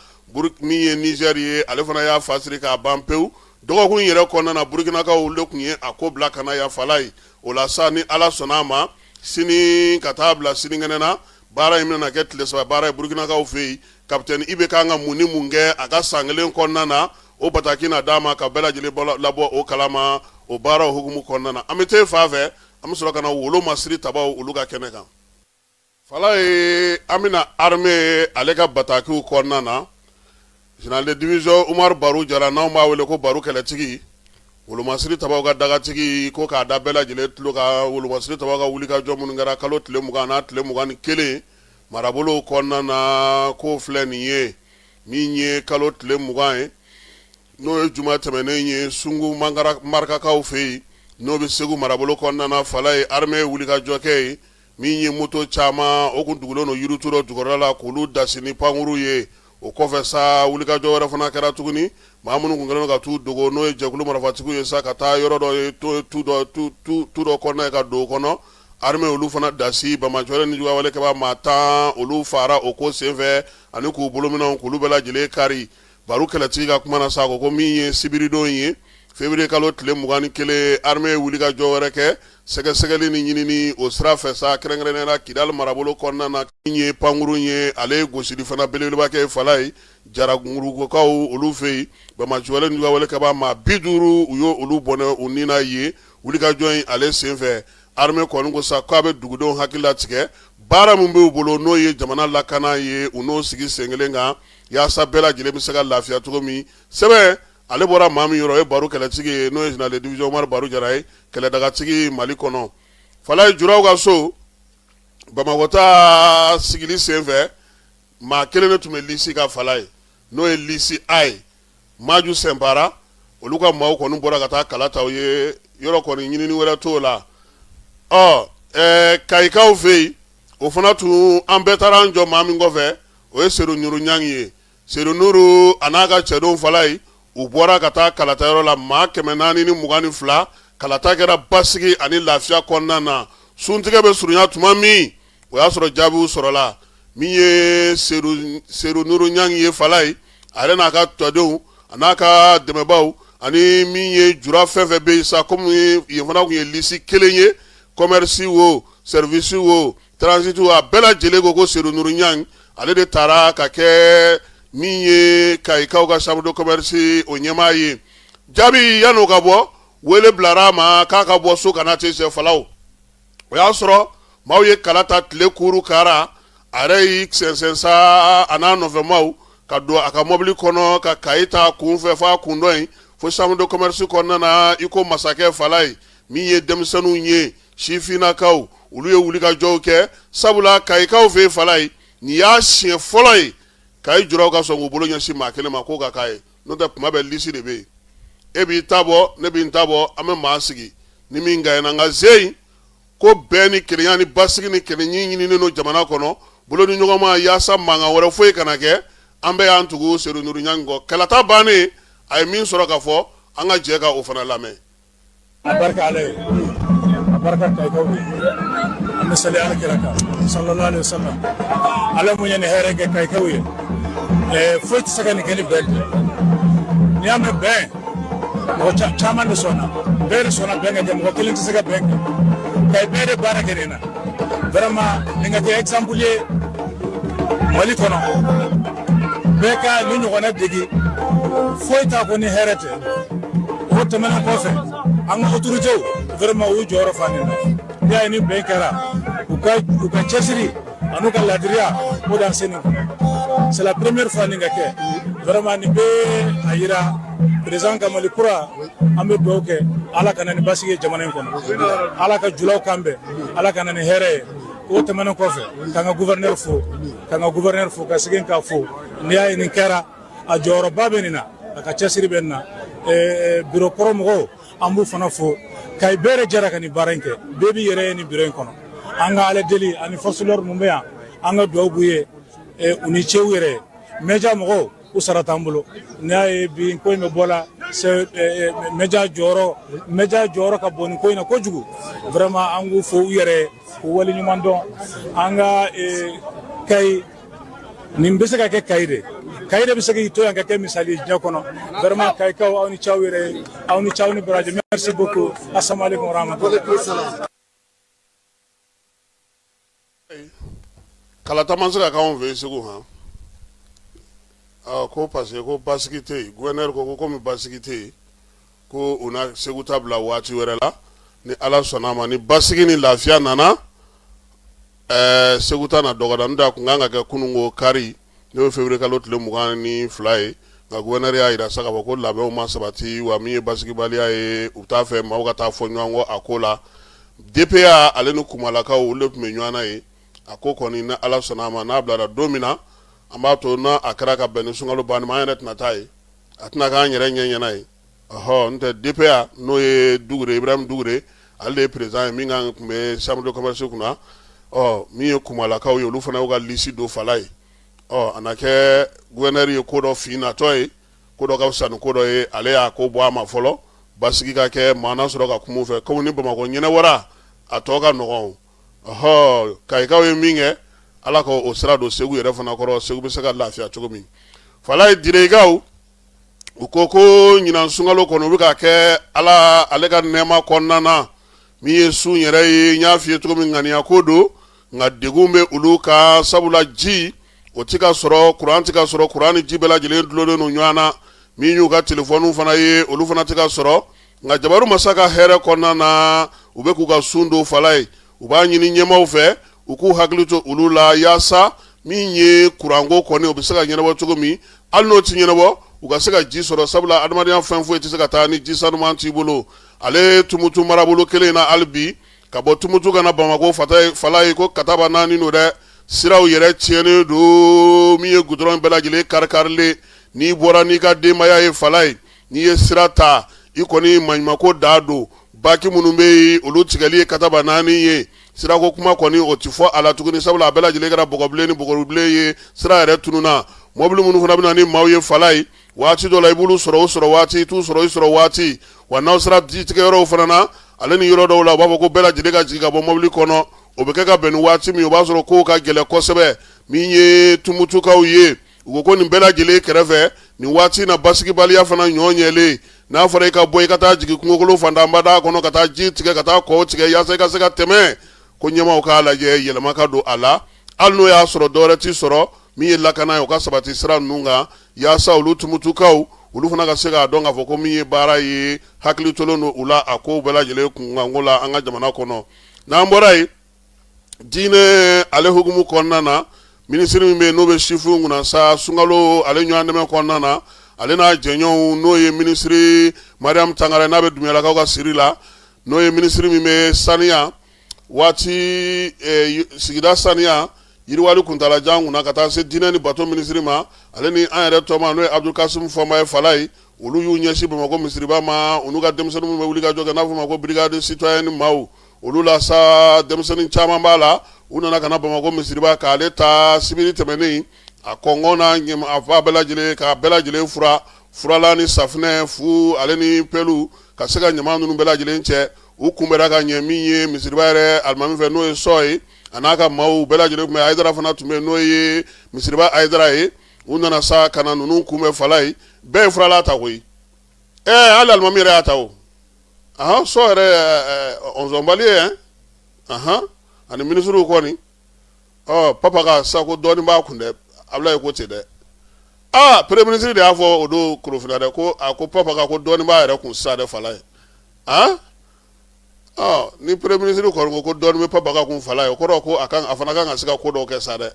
Min ye Niger ye, ale fana y'a fa siri k'a ban pewu dɔgɔkun yɛrɛ kɔnɔna na. Burukinakaw, olu de tun ye a ko bila ka na yan, Falaye. O la sa, ni Ala sɔnna a ma, sini ka taa bila sinikɛnɛ na, baara in bɛna kɛ tile 3 baara ye Burukinakaw fɛ yen. Capitaine IB kan ka mun ni mun kɛ a ka san kelen kɔnɔna na, o bataki na d'a ma ka bɛɛ lajɛlen labɔ o kalama o baaraw hukumu kɔnɔna na. An bɛ taa fan fɛ, an bɛ sɔrɔ ka na wolomasiri tabaw olu ka kɛnɛ kan. Falaye, an bɛna armée ale ka batakiw kɔnɔna na. Général de division Umaru Baru Jara, n'anw b'a wele ko Baru kɛlɛtigi, wolomasiri tabaw ka dagatigi, ko k'a da bɛɛ lajɛlen tulo kan, wolomasiri tabaw ka wulikajɔ minnu kɛra kalo tile 20 n'a tile 21 marabolow kɔnɔna na, k'o filɛ nin ye. Min ye kalo tile 20 ye, n'o ye juma tɛmɛnen ye, Sungu Marikakaw fɛ yen, n'o bɛ Segu marabolo kɔnɔna na, Falaye, armée ye wulikajɔ kɛ yen. Min ye moto caman, o kun dugulen don yiritu dɔ jukɔrɔla la, k'olu dasi ni pankuru ye. O kɔfɛ sa, wulikajɔ wɛrɛ fana kɛra tuguni. Maa minnu kun kɛlen don ka t'u dogo, n'o ye jɛkulu marifatigiw ye sa, ka taa yɔrɔ dɔ ye, tu dɔ kɔnɔna ye, ka don o kɔnɔ, armée olu fana dasi. Banbaanciwale ni juguyawale kɛbaa maa 10, olu faara o ko senfɛ, ani k'u bolominɛnw k'olu bɛɛ lajɛlen kari. Baru kɛlɛtigi ka kuma na sa, ko min ye sibiridon ye, février kalo tile 21, armée ye wulikajɔ wɛrɛ kɛ sɛgɛsɛgɛli ni ɲinini o sira fɛ sa, kɛrɛnkɛrɛnnenya la Kidali marabolo kɔnɔna na. Min ye pankurun ye, ale ye gosili fana belebeleba kɛ, Falaye, Jarakungurukaw olu fɛ yen. Banbaanciwale ni juguyawale kɛbaa maa 50, u y'o olu bɔnɛ u ni na yen wulikajɔ in ale senfɛ. Armée kɔni ko sa k'a bɛ dugudenw hakili latigɛ, baara min b'u bolo, n'o ye jamana lakana ye, u n'o sigi sen kelen kan, yaasa bɛɛ lajɛlen bɛ se ka lafiya cogo min. Sɛbɛn ale bɔra maa min yɔrɔ, o ye Baru kɛlɛtigi ye, n'o ye général de division Umaru Baru Jara ye, kɛlɛdagatigi Mali kɔnɔ. Falaye, juraw ka so Bamakɔ ta sigili senfɛ, maa kelen de tun bɛ lisi kan, Falaye, n'o ye lisi A ye, Maju Sɛnpara. Olu ka maaw kɔni bɔra ka taa kala ta u ye yɔrɔ kɔni ɲinini wɛrɛ t'o la. Ɔ Kayikaw fɛ yen, o fana tun, an bɛɛ taara an jɔ maa min kɔfɛ, o ye Sedu Nuru Ɲangi ye. Sedu Nuru a n'a ka cɛdenw, Falaye, u bɔra ka taa kalatayɔrɔ la, maa 422. Kalata kɛra basigi ani lafiya kɔnɔna na. Suntigɛ bɛ surunya tuma min, o y'a sɔrɔ jaabiw sɔrɔla. Min ye Sedu Nuru Ɲangi ye, Falaye, a yɛrɛ n'a ka tɔdenw, a n'a ka dɛmɛbaaw, ani min ye jura fɛn fɛn bɛ yen sa, komi yen fana tun ye lisi kelen ye, commerce wo, service wo, transit wo, a bɛɛ lajɛlen ko Sedu Nuru Ɲangi, ale de taara ka kɛ min ye Kayikaw ka chambre de commerce o ɲɛmaa ye. Jaabi yan'o ka bɔ, wele bilara a ma k'a ka bɔ so ka na ten sɛfalaw. O y'a sɔrɔ maaw ye kala ta tile kuru kara. A yɛrɛ y'i sɛnsɛn sa, a n'a nɔfɛmaw, ka don a ka mɔbili kɔnɔ ka Kayi ta kun fɛ f'a kundɔn yen, fo chambre de commerce kɔnɔna na, i ko masakɛ. Falaye, min ye denmisɛnninw ye, sifinnakaw, olu ye wulikajɔw kɛ, sabula Kayikaw fɛ yen, Falaye, nin y'a siɲɛ fɔlɔ ye Kayi juraw ka sɔn k'u bolo ɲɛsin maa kelen ma k'o ka k'a ye. N'o tɛ, kuma bɛɛ lisi de bɛ yen, e b'i ta bɔ, ne b'i ta bɔ, an bɛ maa sigi ni min ka ɲi. Nka ze ko bɛn ni kelenya ni basigi ni kelenye ɲininen don jamana kɔnɔ, bolo ni ɲɔgɔnma, yaasa mankan wɛrɛ foyi kana kɛ, an bɛɛ y'an tugu Sedu Nuru Ɲangi kɔ. Kalata bannen, a ye min sɔrɔ ka fɔ, an ka jɛ ka o fana lamɛn. A barika Ala ye, a barika Kayikaw ye. An bɛ sali Ala kira kan, sallallahu alaihi wasallam. Ala mun ye nin hɛrɛ kɛ Kayikaw ye, foyi tɛ se ka nin kɛ ni bɛn tɛ. N'i y'a mɛn bɛn, mɔgɔ caman de sɔnna, bɛɛ de sɔnna bɛn ka kɛ, mɔgɔ kelen tɛ se ka bɛn kɛ. Kayi bɛɛ de baara kɛ nin na. Vraiment, nin ka kɛ exemple ye Mali kɔnɔ, bɛɛ ka nin ɲɔgɔnna degi. Foyi t'a ko ni hɛrɛ tɛ. O tɛmɛnen kɔfɛ, an ka autorités, vraiment, u y'u jɔyɔrɔ fa nin na. N'i y'a ye ni bɛn kɛra, u ka cɛsiri an'u ka ladiriya, o d'an se nin kɔnɔ. C'est la première fois nin ka kɛ. Vraiment, nin bɛ a yira. Président ka Mali kura, an bɛ dugawu kɛ Ala ka na ni basigi ye jamana in kɔnɔ, Ala ka julaw kan bɛn, Ala ka na ni hɛrɛ ye. O tɛmɛnen kɔfɛ, k'an ka gouverneur fo, k'an ka gouverneur fo, ka segin k'a fo. N'i y'a ye nin kɛra, a jɔyɔrɔba bɛ nin na, a ka cɛsiri bɛ nin na. Bureau kɔrɔ mɔgɔw, an b'u fana fo. Kayi bɛɛ de jɛra ka nin baara in kɛ, bɛɛ b'i yɛrɛ ye nin bureau in kɔnɔ. An ka Ala deli ani force de l'ordre mun bɛ yan, an ka dugawu b'u ye, u ni ce u yɛrɛ ye. Média mɔgɔw, u sara t'an bolo. N'i y'a ye bi ko in bɛ bɔ la, média jɔyɔrɔ ka bon nin ko in na kojugu. Vraiment, an k'u fo u yɛrɛ ye, k'u waleɲuman dɔn. An ka Kayi, nin bɛ se ka kɛ Kayi de, Kayi de bɛ se k'i to yan ka kɛ misali ye diɲɛ kɔnɔ. Vraiment, Kayikaw, aw ni ce aw yɛrɛ ye, aw ni ce, aw ni baraji. Merci beaucoup. Assalamu alaikum warahmatullahi. Kalata ma se ka k'anw fɛ yen Segu han, ko parce que ko basigi tɛ yen. Gouverneur ko komi basigi tɛ yen, ko u na Segu ta bila waati wɛrɛ la, ni Ala sɔnna a ma, ni basigi ni lafiya nana, Segu ta na dɔgɔda. N'o tɛ a tun kan ka kɛ kununko kari, n'o ye février kalo tile 22 ye, nka gouverneur y'a jira sa k'a fɔ ko labɛnw ma sabati, wa min ye basigibaliya ye, u t'a fɛ maaw ka taa fɔ ɲɔgɔn kɔ a ko la. DPA ale ni Kumalakaw, olu de tun bɛ ɲɔgɔn na ye. A ko kɔni, ni Ala sɔnna a ma, n'a bilara don min na, an b'a to n'a a kɛra ka bɛn ni sunkalo banni ma, an yɛrɛ tɛna taa ye, a tɛna k'an yɛrɛ ɲɛ ɲɛna ye. Ɔhɔ, n tɛ DPA, n'o ye Dugure, Ibrahim Dugure, ale de ye président ye min kan tun bɛ chambre de commerce kunna. Ɔ, min ye Kumalakaw ye, olu fana y'u ka liste don fala ye. Ɔ, a na kɛ gouverneur ye ko dɔ fin natɔ ye, ko dɔ ka fisa ni ko dɔ ye. Ale y'a ko bɔ a ma fɔlɔ, basigi ka kɛ, maa na sɔrɔ ka kuma u fɛ. Komi ni Bamakɔ ɲɛnabɔra, a tɔ ka nɔgɔn. Ɔhɔ, Kayikaw ye min kɛ, Ala ka o sira don Segu yɛrɛ fana kɔrɔ, Segu bɛ se ka lafiya cogo min. Falaye Direyikaw, u ko ko ɲinan sunkalo kɔnɔ, u bɛ ka kɛ Ala ale ka nɛɛma kɔnɔna na. Min ye sun yɛrɛ ye, n y'a f'i ye cogo min, ŋaniya ko don, nka degun bɛ olu kan, sabula ji o tɛ ka sɔrɔ, kuran tɛ ka sɔrɔ, kuran ni ji bɛɛ lajɛlen dulonnen don ɲɔgɔn na. Min y'u ka telefɔniw fana ye, olu fana tɛ ka sɔrɔ. Nka jabaru masa ka hɛrɛ kɔnɔna na, u bɛ k'u ka sun don fala ye. U b'a ɲini ɲɛmaaw fɛ, u k'u hakili to olu la, yaasa min ye kuranko kɔni, o bɛ se ka ɲɛnabɔ cogo min. Hali n'o tɛ ɲɛnabɔ, u ka se ka ji sɔrɔ, sabula adamadenya fɛn foyi tɛ se ka taa ni ji sanuman t'i bolo. Ale Tumutu marabolo kelen in na hali bi, ka bɔ Tumutu ka na Bamakɔ, fala ye ko kataba naani don dɛ. Siraw yɛrɛ tiɲɛnen don, min ye gudɔrɔn bɛɛ lajɛlen karikarilen. N'i bɔra n'i ka denbaya ye fala ye, n'i ye sira ta, i kɔni maɲumanko da don. Baki minnu bɛ yen, olu tigɛli ye kataba naani ye. Sirako kuma kɔni, o tɛ fɔ a la tuguni, sabula a bɛɛ lajɛlen kɛra bɔgɔbilen ni bɔgɔbilen ye, sira yɛrɛ tununna. Mɔbili minnu fana bɛ na ni maaw ye fala ye, waati dɔ la i b'olu sɔrɔ, o sɔrɔ waati i t'u sɔrɔ, i sɔrɔ waati. Wa n'aw sera jitigɛyɔrɔw fana na, ale ni yɔrɔ dɔw la, u b'a fɔ ko bɛɛ lajɛlen ka jigin ka bɔ mɔbili kɔnɔ. O bɛ kɛ ka bɛn ni waati min, o b'a sɔrɔ kow ka gɛlɛn kosɛbɛ. Min ye Tumutukaw ye, u ko ko nin bɛɛ lajɛlen kɛrɛfɛ, nin waati na, basigibaliya fana ɲɔ ɲɛlen. N'a fɔra i ka bɔ i ka taa jigin kungokolo fantanbada kɔnɔ, ka taa ji tigɛ, ka taa kɔw tigɛ, yaasa i ka se ka tɛmɛ, ko ɲɛmaaw k'a lajɛ, yɛlɛma ka don a la. Hali n'o y'a sɔrɔ dɔwɛrɛ ti sɔrɔ, min ye lakana ye, o ka sabati sira ninnu kan, yaasa olu Tumutukaw, olu fana ka se k'a dɔn k'a fɔ ko min ye baara ye, hakili tolen don u la a kow bɛɛ lajɛlen kunkanko la an ka jamana kɔnɔ. N'an bɔra yen, diinɛ ale hukumu kɔnɔna na, minisiri min bɛ yen n'o bɛ sifinw kunna sa, sunkalo ale ɲɔgɔn dɛmɛ kɔnɔna na, ale n'a jɛɲɔgɔnw, n'o ye minisiri Mariam Tangara, n'a bɛ Dunbiyalakaw ka siri la, n'o ye minisiri min bɛ saniya waati sigida saniya yiriwali kuntaalajan kunna, ka taa se diinɛ ni bato minisiri ma, ale ni an yɛrɛ tɔma, n'o ye Abdul Kasim Fɔnba ye fala ye, olu y'u ɲɛsin Bamakɔ misiriba ma. U n'u ka denmisɛnnin minnu bɛ wuli ka jɔ kɛ, n'a fɔ ma ko brigade citoyenne maaw, olu la sa, denmisɛnnin caman b'a la. U nana ka na Bamakɔ misiriba k'ale ta sibiri tɛmɛnen, a kɔngɔ n'a ɲɛma, a fa bɛɛ lajɛlen, k'a bɛɛ lajɛlen fura furalan ni safinɛ fu ale ni pelu, ka se ka ɲama ninnu bɛɛ lajɛlen cɛ. U kunbɛra ka ɲɛ min ye misiriba yɛrɛ alimami fɛ, n'o ye Sɔ ye, a n'a ka maaw bɛɛ lajɛlen tun bɛ. Ayidara fana tun bɛ yen, n'o ye misiriba Ayidara ye. U nana sa ka na ninnu kunbɛn fala ye. Bɛɛ ye furalan ta koyi. Ɛɛ, hali alimami yɛrɛ y'a ta o. Ahan, Sɔ yɛrɛ ɔnzɔnbali ye, ahan, ani minisiriw kɔni. Ɔ, papa ka sa ko dɔɔnin b'a kun dɛ, Abulayi ko ten dɛ. Aa, premier ministre de y'a fɔ o don Korofina dɛ, ko a ko papa ka ko dɔɔnin b'a yɛrɛ kun sisan dɛ, fala ye. Han, ɔ, ni premier ministre kɔni ko ko dɔɔnin bɛ papa ka kun fala ye, o kɔrɔ ko a kan, a fana kan ka se ka ko dɔw kɛ sa dɛ.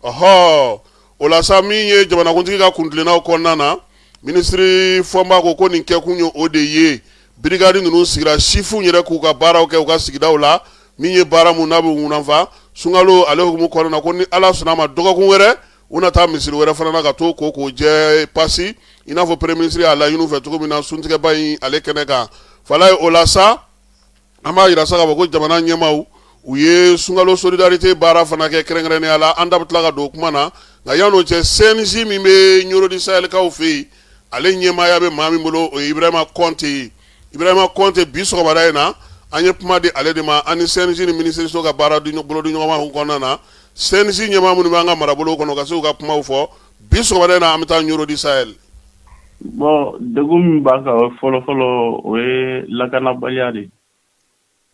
Ɔhɔ, o la sa, min ye jamanakuntigi ka kuntilennaw kɔnɔna na, Minisiri Fɔnba ko ko nin kɛkun ye o de ye. Brigade ninnu sigira sifinw yɛrɛ k'u ka baaraw kɛ u ka sigidaw la, min ye baara mun n'a bɛ ŋunanfa sunkalo ale hukumu kɔnɔna na, ko ni Ala sɔnna a ma dɔgɔkun wɛrɛ u na taa misiri wɛrɛ fana na ka t'o ko k'o jɛ pasi, i n'a fɔ premier ministre y'a laɲini u fɛ cogo min na suntigɛba in ale kɛnɛ kan. Falaye, o la sa, an b'a jira sa k'a fɔ ko jamana ɲɛmaaw u ye sunkalo solidarité baara fana kɛ kɛrɛnkɛrɛnnenya la. An da bɛ tila ka don o kuma na, nka yan'o cɛ, CNJ min bɛ Ɲoro du Sahelkaw fɛ yen, ale ɲɛmaaya bɛ maa min bolo, o ye Ibrahima Kɔnte ye. Ibrahima Kɔnte, bi sɔgɔmada in na, an ye kuma di ale de ma. An ni CNJ ni minisiriso ka baara bolodiɲɔgɔnma kɔnɔna na, CNJ ɲɛmaa minnu bɛ an ka marabolo kɔnɔ, ka se k'u ka kumaw fɔ bi sɔgɔmada in na. An bɛ taa Ɲoro du Sahel. Bon, degun min b'an kan fɔlɔfɔlɔ, o ye lakanabaliya de.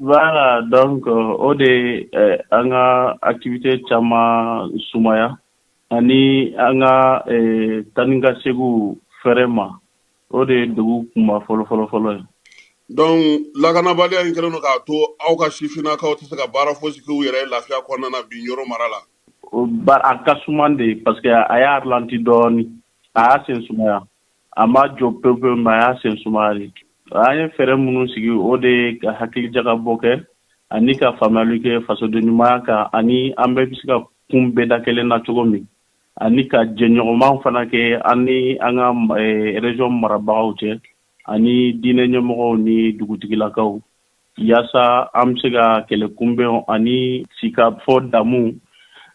Voilà, donc o de an ka activité caman sumaya ani an ka taa ni ka seginw fɛrɛ ma. O de ye degun kunba fɔlɔfɔlɔfɔlɔ ye. Donc lakanabaliya in kɛlen don k'a to aw ka sifinnakaw tɛ se ka baara fosi k'u yɛrɛ ye lafiya kɔnɔna na bi Ɲoro mara la. A ka suman de, parce que a y'a ralenti dɔɔnin, a y'a sen sumaya. A ma jɔ pewu pewu, mais a y'a sen sumaya de. An ye fɛɛrɛ minnu sigi, o de ye ka hakilijagabɔ kɛ ani ka faamuyali kɛ fasoden ɲumanya kan, ani an bɛɛ bɛ se ka kun bɛda kelen na cogo min, ani ka jɛɲɔgɔnma fana kɛ an ni an ka région marabagaw cɛ, ani diinɛ ɲɛmɔgɔw ni dugutigilakaw, yaasa an bɛ se ka kɛlɛ kunbɛn ani sigikafɔ damu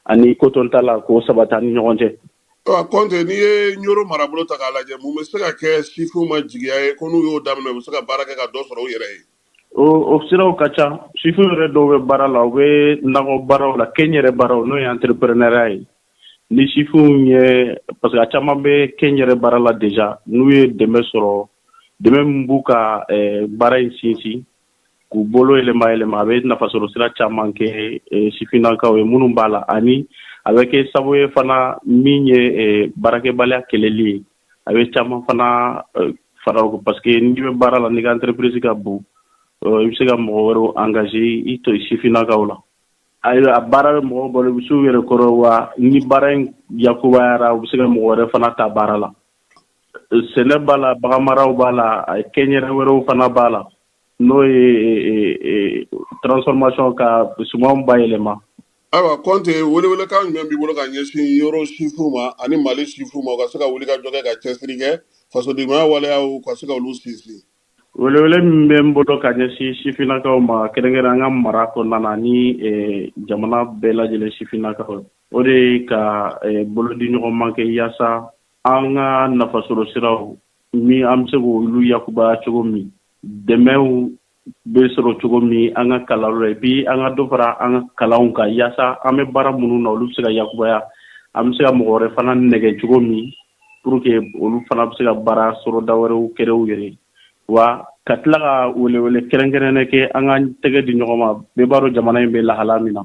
ani kotɔntala k'o sabati an ni ɲɔgɔn cɛ. Kɔnte, n'i ye Ɲoro marabolo ta k'a lajɛ, mun bɛ se ka kɛ sifinw ma jigiya ye ko n'u y'o daminɛ, u bɛ se ka baara kɛ ka dɔ sɔrɔ u yɛrɛ ye? O siraw ka ca. Sifinw yɛrɛ dɔw bɛ baara la, u bɛ nakɔ baaraw la, kɛnyɛrɛ baaraw, n'o ye entrepreneuriat ye. Ni sifinw ye, parce que a caman bɛ kɛnyɛrɛ baara la déjà, n'u ye dɛmɛ sɔrɔ, dɛmɛ min b'u ka baara in sinsin k'u bolo yɛlɛma yɛlɛma, a bɛ nafasɔrɔ sira caman kɛ sifinnakaw ye minnu b'a la, ani a bɛ kɛ sababu ye fana min ye baarakɛbaliya kɛlɛli ye. A bɛ caman fana fara o kan, parce que n'i bɛ baara la, n'i ka entreprise ka bon, i bɛ se ka mɔgɔ wɛrɛw engager i to sifinnakaw la. Ayiwa, a baara bɛ mɔgɔw balo, u bɛ se u yɛrɛ kɔrɔ wa. Ni baara in yakubayara, u bɛ se ka mɔgɔ wɛrɛ fana ta baara la. Sɛnɛ b'a la, baganmaraw b'a la, kɛnyɛrɛ wɛrɛw fana b'a la, n'o ye transformation, ka sumanw bayɛlɛma. Ayiwa Kɔnte, welewelekan jumɛn b'i bolo ka ɲɛsin Ɲoro sifinw ma ani Mali sifinw ma, u ka se ka wuli ka jɔ kɛ, ka cɛsiri kɛ, fasodenɲumanya waleyaw ka se ka olu sinsin? Welewele min bɛ n bolo ka ɲɛsin sifinnakaw ma, kɛrɛnkɛrɛn an ka mara kɔnɔna na ni jamana bɛɛ lajɛlen sifinnakaw, o de ye ka bolodiɲɔgɔnma kɛ yaasa an ka nafasɔrɔ siraw min an bɛ se k'olu yakubaya cogo min, dɛmɛw bɛ sɔrɔ cogo min an ka kalanw la, et puis an ka dɔ fara an ka kalanw kan, yaasa an bɛ baara minnu na, olu bɛ se ka yakubaya, an bɛ se ka mɔgɔ wɛrɛ fana nɛgɛ cogo min pour que olu fana bɛ se ka baara sɔrɔda wɛrɛw créer u yɛrɛ ye. Wa ka tila ka welewele kɛrɛnkɛrɛnnen kɛ, an ka tɛgɛ di ɲɔgɔn ma. Bɛɛ b'a dɔn jamana in bɛ lahala min na.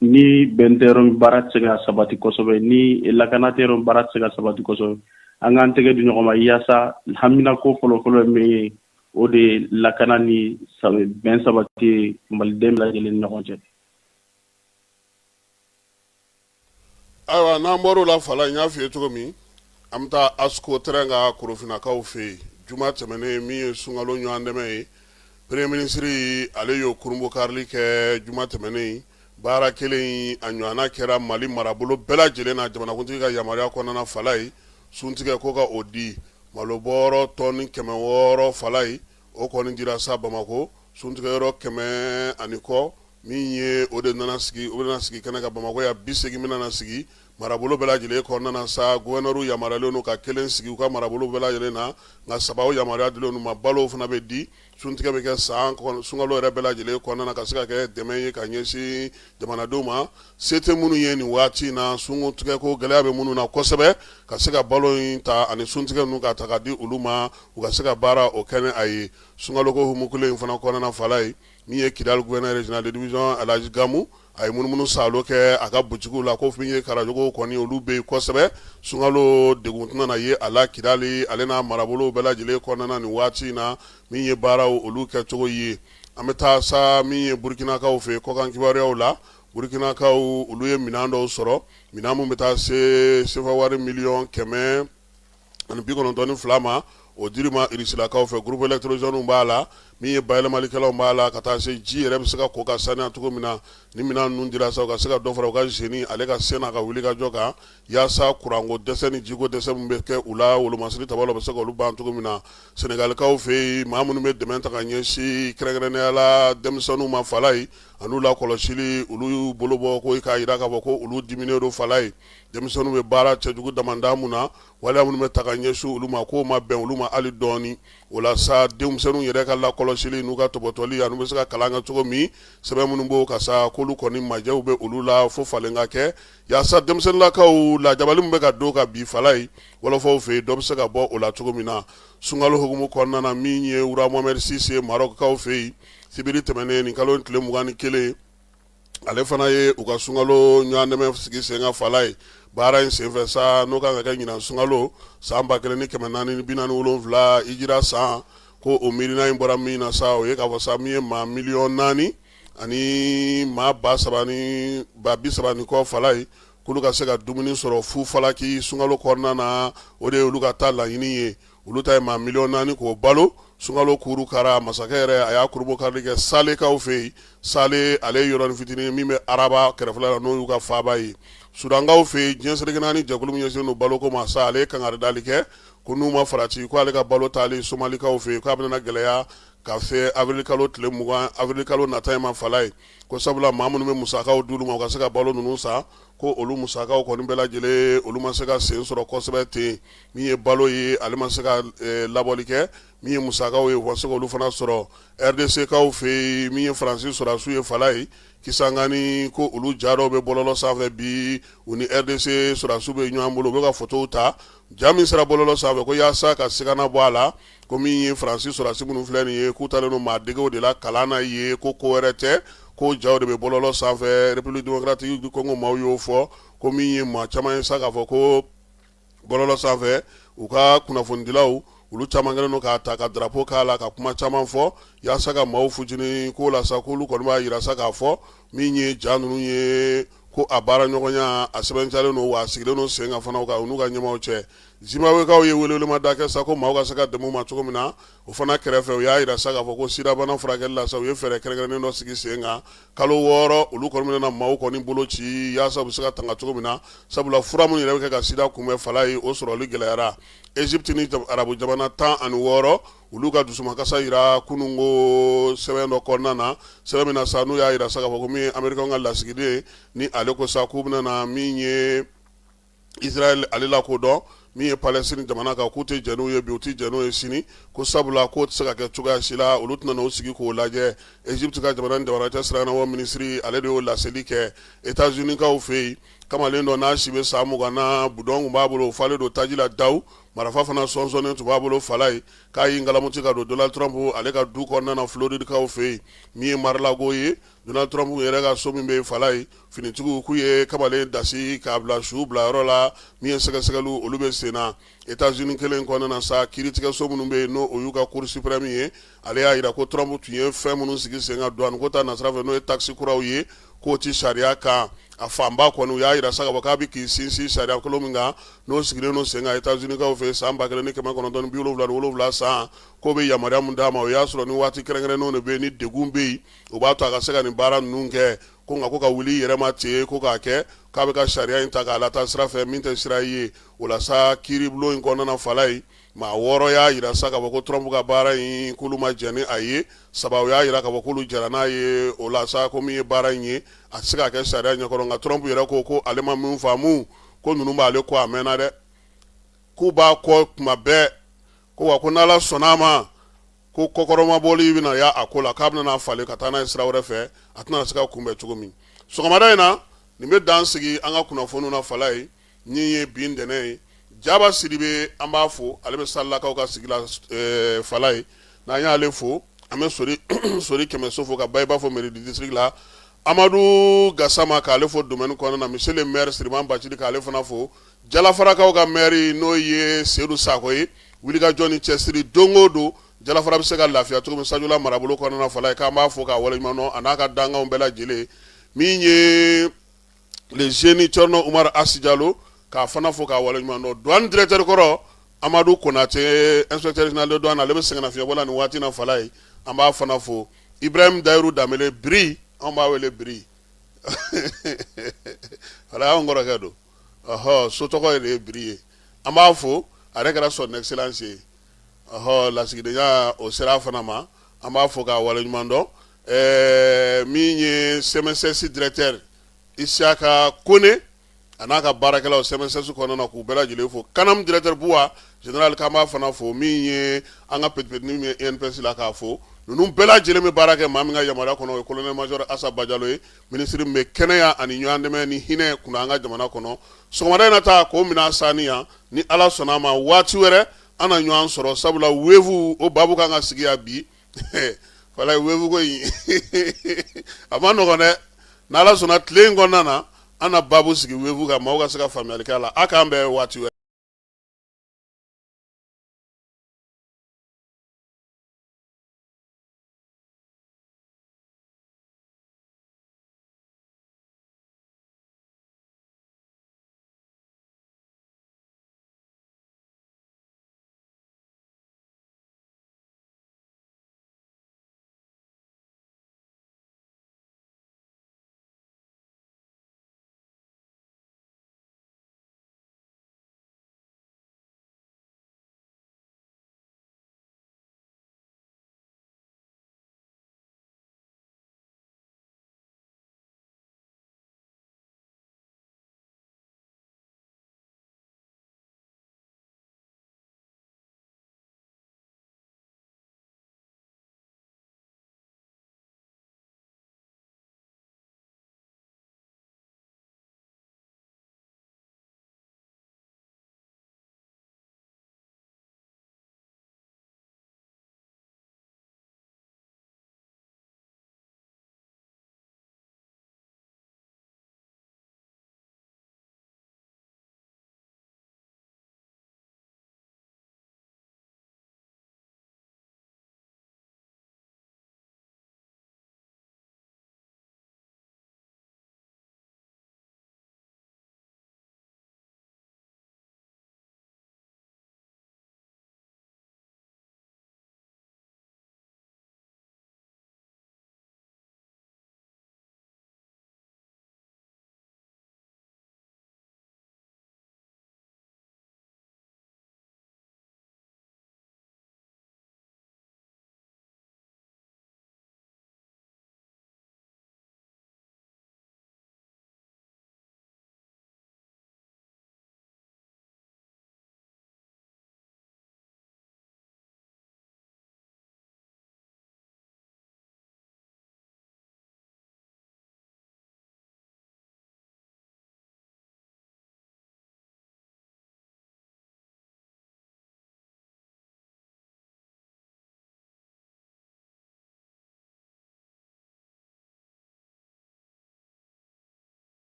Ni bɛn tɛ yɔrɔ min, baara tɛ se ka sabati kosɛbɛ. Ni lakana tɛ yɔrɔ min, baara tɛ se ka sabati kosɛbɛ. An k'an tɛgɛ di ɲɔgɔn ma yaasa haminako fɔlɔfɔlɔ ye min ye, o de ye lakana ni bɛn sabati maliden bɛɛ lajɛlen ni ɲɔgɔn cɛ. Ayiwa, n'an bɔr'o la, Fala, n y'a f'i ye cogo min, an bɛ taa Ascotrans ka Korofinnakaw fɛ yen. Juma tɛmɛnen min ye sunkalo ɲɔgɔn dɛmɛ ye, premier ministre ale y'o kurunbonkarili kɛ juma tɛmɛnen. Baara kelen in a ɲɔgɔnna kɛra Mali marabolo bɛɛ lajɛlen na jamanakuntigi ka yamaruya kɔnɔna. Falaye, suntigɛ ko ka o di, malobɔrɔ tɔni 600, Falaye, o kɔni dira sa Bamakɔ suntigɛyɔrɔ 100 ani kɔ. Min ye o de nana sigi, o bɛna sigi kɛnɛ kan Bamakɔ yan 80 bɛna sigi marabolo bɛɛ lajɛlen kɔnɔna na sa. Gouverneur yamaruyalen don ka kelen sigi u ka marabolo bɛɛ lajɛlen na, nka saba yamaruya dilen u ma. Balow fana bɛ di, suntigɛ bɛ kɛ san sunkalo yɛrɛ bɛɛ lajɛlen kɔnɔna na, ka se ka kɛ dɛmɛ ye ka ɲɛsin jamanadenw ma, se tɛ minnu ye nin waati in na, suntigɛ ko gɛlɛya bɛ minnu na kosɛbɛ, ka se ka balo in ta ani suntigɛ ninnu ka ta ka di olu ma, u ka se ka baara o kɛ a ye. Sunkaloko hukumu kelen in fana kɔnɔna, Falaye, min ye Kidali gouverneur régional de division Alhaji Gamu, a ye munumunu saalo kɛ a ka butigiw la, ko min ye karajogo kɔni, olu bɛ yen kosɛbɛ. Sunkalo degun tɛna na ye a la Kidali ale n'a marabolo bɛɛ lajɛlen kɔnɔna nin waati in na. Min ye baaraw olu kɛcogo ye, an bɛ taa sa min ye Burukinakaw fɛ kɔkan kibaruyaw la. Burukinakaw, olu ye minɛn dɔw sɔrɔ, minɛn min bɛ taa se sefa wari miliyɔn 100. ani 92 ma, o dir'u ma irisilakaw fɛ. Groupe électrogène b'a la, min ye bayɛlɛmalikɛlaw b'a la, ka taa se ji yɛrɛ bɛ se ka ko ka saniya cogo min na. Ni minɛn ninnu dira sa, u ka se ka dɔ fara u ka génie ale ka sen n'a ka wulikajɔ kan, yaasa kuranko dɛsɛ ni jiko dɛsɛ min bɛ kɛ u la wolomasiri taba la, u bɛ se ka olu ban cogo min na. Senegalikaw fɛ yen, maa minnu bɛ dɛmɛ ta ka ɲɛsin kɛrɛnkɛrɛnnenya la denmisɛnninw ma Falayi, an'u lakɔlɔsili, olu y'u bolo bɔ ko k'a jira k'a fɔ ko olu diminen don Falayi. Denmisɛnninw bɛ baara cɛjugu damanda mun na, waleya minnu bɛ ta ka ɲɛsin olu ma, k'o ma bɛn olu ma hali dɔɔnin. O la sa, denmisɛnninw yɛrɛ ka lakɔlɔsili n'u ka tɔpɔtɔli, an'u bɛ se ka kalan kɛ cogo min, sɛbɛn minnu b'o kan sa, k'olu kɔni majɛw bɛ olu la fo falen ka kɛ, yaasa denmisɛnninlakaw lajabali min bɛ ka don ka bi Falayi wɔlɔfɔw fɛ yen, dɔ bɛ se ka bɔ o la cogo min na. Sunkalo hukumu kɔnɔna na, min ye roi Mohamed VI ye Marɔkukaw fɛ yen, sibiri tɛmɛnen nin kalo tile 21, ale fana ye u ka sunkalo ɲɔgɔndɛmɛ sigi sen kan Falayi. Baara in senfɛ sa, n'o kan ka kɛ ɲinan sunkalo san 1447 hijira san, ko o miirina in bɔra min na sa, o ye k'a fɔ sa, min ye maa miliyɔn 4 ani maa ba saba ni ba bi saba ni kɔ Falayi, k'olu ka se ka dumuni sɔrɔ fu falaki sunkalo kɔnɔna na. O de ye olu ka ta laɲini ye. Olu ta ye maa miliyɔn 4 k'o balo sunkalo kuru kara. Masakɛ yɛrɛ, a y'a kurunbon karili kɛ Salekaw fɛ yen. Sale, ale ye yɔrɔnin fitinin min bɛ Araba kɛrɛfɛla la, n'o y'u ka faaba ye. Sudankaw fɛ yen, diɲɛ seleke naani jɛkulu min ɲɛsinnen don baloko ma sa, ale ye kangaridali kɛ ko n'u ma farati, ko ale ka balo taali Somalikaw fɛ yen, k'a bɛna gɛlɛya ka se avril kalo tile 20, avril kalo nata in ma Falayi, ko sabula maa minnu bɛ musakaw d'olu ma u ka se ka balo ninnu san, ko olu musakaw kɔni bɛɛ lajɛlen, olu ma se ka sen sɔrɔ kosɛbɛ ten. Min ye balo ye, ale ma se ka labɔli kɛ. Min ye musakaw ye, u ma se k'olu fana sɔrɔ. RDC kaw fɛ yen, min ye Faransi sɔrɔdasiw ye Falayi, Kisangani, ko olu ja dɔw bɛ bɔlɔlɔ sanfɛ bi, u ni RDC sɔrɔdasiw bɛ ɲɔgɔn bolo, u bɛ ka fotow ta. Ja min sera bɔlɔlɔ sanfɛ, ko yaasa ka sigana bɔ a la, ko min ye Faransi sɔrɔdasi minnu filɛ nin ye, k'u taalen don maa degew de la kalan na ye, ko ko wɛrɛ tɛ, ko jaw de bɛ bɔlɔlɔ sanfɛ. République démocratique du Congo maaw y'o fɔ, ko min ye maa caman ye sa k'a fɔ ko bɔlɔlɔ sanfɛ, u ka kunnafonidilaw, olu caman kɛlen don k'a ta ka drapeau k'a la, ka kuma caman fɔ yaasa ka maaw fujini ko la sa, k'olu kɔni b'a jira sa k'a fɔ min ye ja ninnu ye, ko a baara ɲɔgɔnya a sɛbɛncalen don, wa a sigilen don sen kan fana u n'u ka ɲɛmaaw cɛ. Zimbabwekaw ye welewelemada kɛ sa ko maaw ka se ka dɛmɛ u ma cogo min na. O fana kɛrɛfɛ, u y'a jira sa k'a fɔ ko sidabana furakɛli la sa, u ye fɛɛrɛ kɛrɛnkɛrɛnnen dɔ sigi sen kan kalo 6. Olu kɔni bɛna maaw kɔni bolo ci yaasa u bɛ se ka tanga cogo min na, sabula fura minnu yɛrɛ bɛ kɛ ka sida kunbɛn Falayi, o sɔrɔli gɛlɛyara. Egypte ni arabu jamana 16, olu ka dusumakasa jira kununko sɛbɛn dɔ kɔnɔna na, sɛbɛn min na sa, n'u y'a jira sa k'a fɔ ko min ye Amerikɛnw ka lasigiden ni ale ko sa k'u bɛna na min ye Israël ale lakodɔn min ye Palestine jamana kan, k'u tɛ jɛn n'u ye bi, u tɛ jɛn n'u ye sini, ko sabula k'o tɛ se ka kɛ cogoya si la, olu tɛna n'u sigi k'o lajɛ. Egypte ka jamana ni jamana cɛ sira ɲɛnabɔ minisiri, ale de y'o laseli kɛ. États-Unis kaw fɛ yen, kamalen dɔ n'a si bɛ san 20 na, budɔn tun b'a bolo, o falen don taji la dawu, marifa fana sɔnsɔnnen tun b'a bolo Falayi, k'a y'i ngalamuti ka don Donald Trump ale ka du kɔnɔna na Floridekaw fɛ yen, min ye Mar-a-Lago ye. Donald Trump yɛrɛ ka so min bɛ yen Falayi, finitigiw k'u ye kamalen dasi k'a bila su bila yɔrɔ la. Min ye sɛgɛsɛgɛliw, olu bɛ sen na. États-Unis kelen kɔnɔna na sa, kiiritigɛso minnu bɛ yen, n'o o y'u ka Cour suprême ye, ale y'a jira ko Trump tun ye fɛn minnu sigi sen kan douane ko ta nasira fɛ, n'o ye taxe kuraw ye, k'o ti sariya kan. A fanba kɔni, u y'a jira sa k'a fɔ k'a bɛ k'i sinsin sariya kolo min kan, n'o sigilen don sen kan États-Unis kaw fɛ san 1977 san, k'o bɛ yamaruya min d'a ma, o y'a sɔrɔ ni waati kɛrɛnkɛrɛnnenw de bɛ yen, ni degun bɛ yen, o b'a to a ka se ka nin baara ninnu kɛ. Ko nka ko ka wuli i yɛrɛ ma ten ko k'a kɛ k'a bɛ ka sariya in ta k'a lataa sira fɛ min tɛ sira ye. O la sa, kiiribulon in kɔnɔna na Falayi, maa 6 y'a jira sa k'a fɔ ko Trump ka baara in, k'olu ma jɛn ni a ye. Saba, u y'a jira k'a fɔ k'olu jɛra n'a ye. O la sa, ko min ye baara in ye, a tɛ se ka kɛ sariya ɲɛkɔrɔ. Nka Trump yɛrɛ ko ko ale ma min faamu, ko ninnu b'ale kɔ a mɛnna dɛ, k'u b'a kɔ tuma bɛɛ, ko wa ko n'Ala sɔnna a ma, ko kɔkɔrɔmabɔli bɛna y'a a ko la, k'a bɛna falen ka taa n'a ye sira wɛrɛ fɛ, a tɛna se ka kunbɛn cogo min. Sɔgɔmada in na, nin bɛ dan sigi an ka kunnafoniw na Falayi. Min ye bi ntɛnɛn ye, Jaba Sidibe, an b'a fo, ale bɛ Salilakaw ka sigi la Falayi. N'an y'ale fo, an bɛ Sori Kɛmɛso fo, ka Bayiba fo mairie du district la, Amadu Gasama k'ale fo domaine kɔnɔna na, monsieur le maire Siriman Bacili k'ale fana fo, Jalafarakaw ka maire n'o ye Sedu Sakɔ ye, wulikajɔ ni cɛsiri don o don Jalafara bɛ se ka lafiya cogo min Sajola marabolo kɔnɔna Falayi, k'an b'a fo k'a waleɲuman dɔn, a n'a ka dankanw bɛɛ lajɛlen. Min ye le jeune Thierno Oumar Asi Jalo, k'a fana fo k'a waleɲuman dɔn, douane directeur kɔrɔ. Amadu Konate, inspecteur général de douane, ale bɛ sɛgɛnnafiɲɛbɔ la nin waati na Falaye, an b'a fana fo. Ibrahim Dayiru Danbele Biri, anw b'a wele Biri, Falaye, anw kɔrɔkɛ don, ɔhɔ, so tɔgɔ de ye Biri ye. An b'a fo, a yɛrɛ kɛra son excellence ye, ɔhɔ, lasigidenya o sera a fana ma. An b'a fo k'a waleɲuman dɔn. Min ye CMSS directeur Isiyaka Kone, a n'a ka baarakɛlaw CMSS kɔnɔna na, k'u bɛɛ lajɛlen fo. CANAM directeur Buwa général, k'an b'a fana fo. Min ye an ka petit petit min ye INPS la, k'a fo. Ninnu bɛɛ lajɛlen bɛ baara kɛ maa min ka yamaruya kɔnɔ, o ye colonel major Asa Bajalo ye, minisiri min bɛ kɛnɛya ani ɲɔgɔn dɛmɛ ni hinɛ kunna an ka jamana kɔnɔ. Sɔgɔmada in na ta k'o minɛ sani yan, ni Ala sɔnna a ma, waati wɛrɛ an na ɲɔgɔn sɔrɔ, sabula wevu o babu kan ka sigi yan bi. Walayi, wevu ko in a ma nɔgɔn dɛ. N'Ala sɔnna, tile in kɔnɔna na, an na babu sigi wevu kan, maaw ka se ka faamuyali kɛ a la. A k'an bɛn waati wɛrɛ.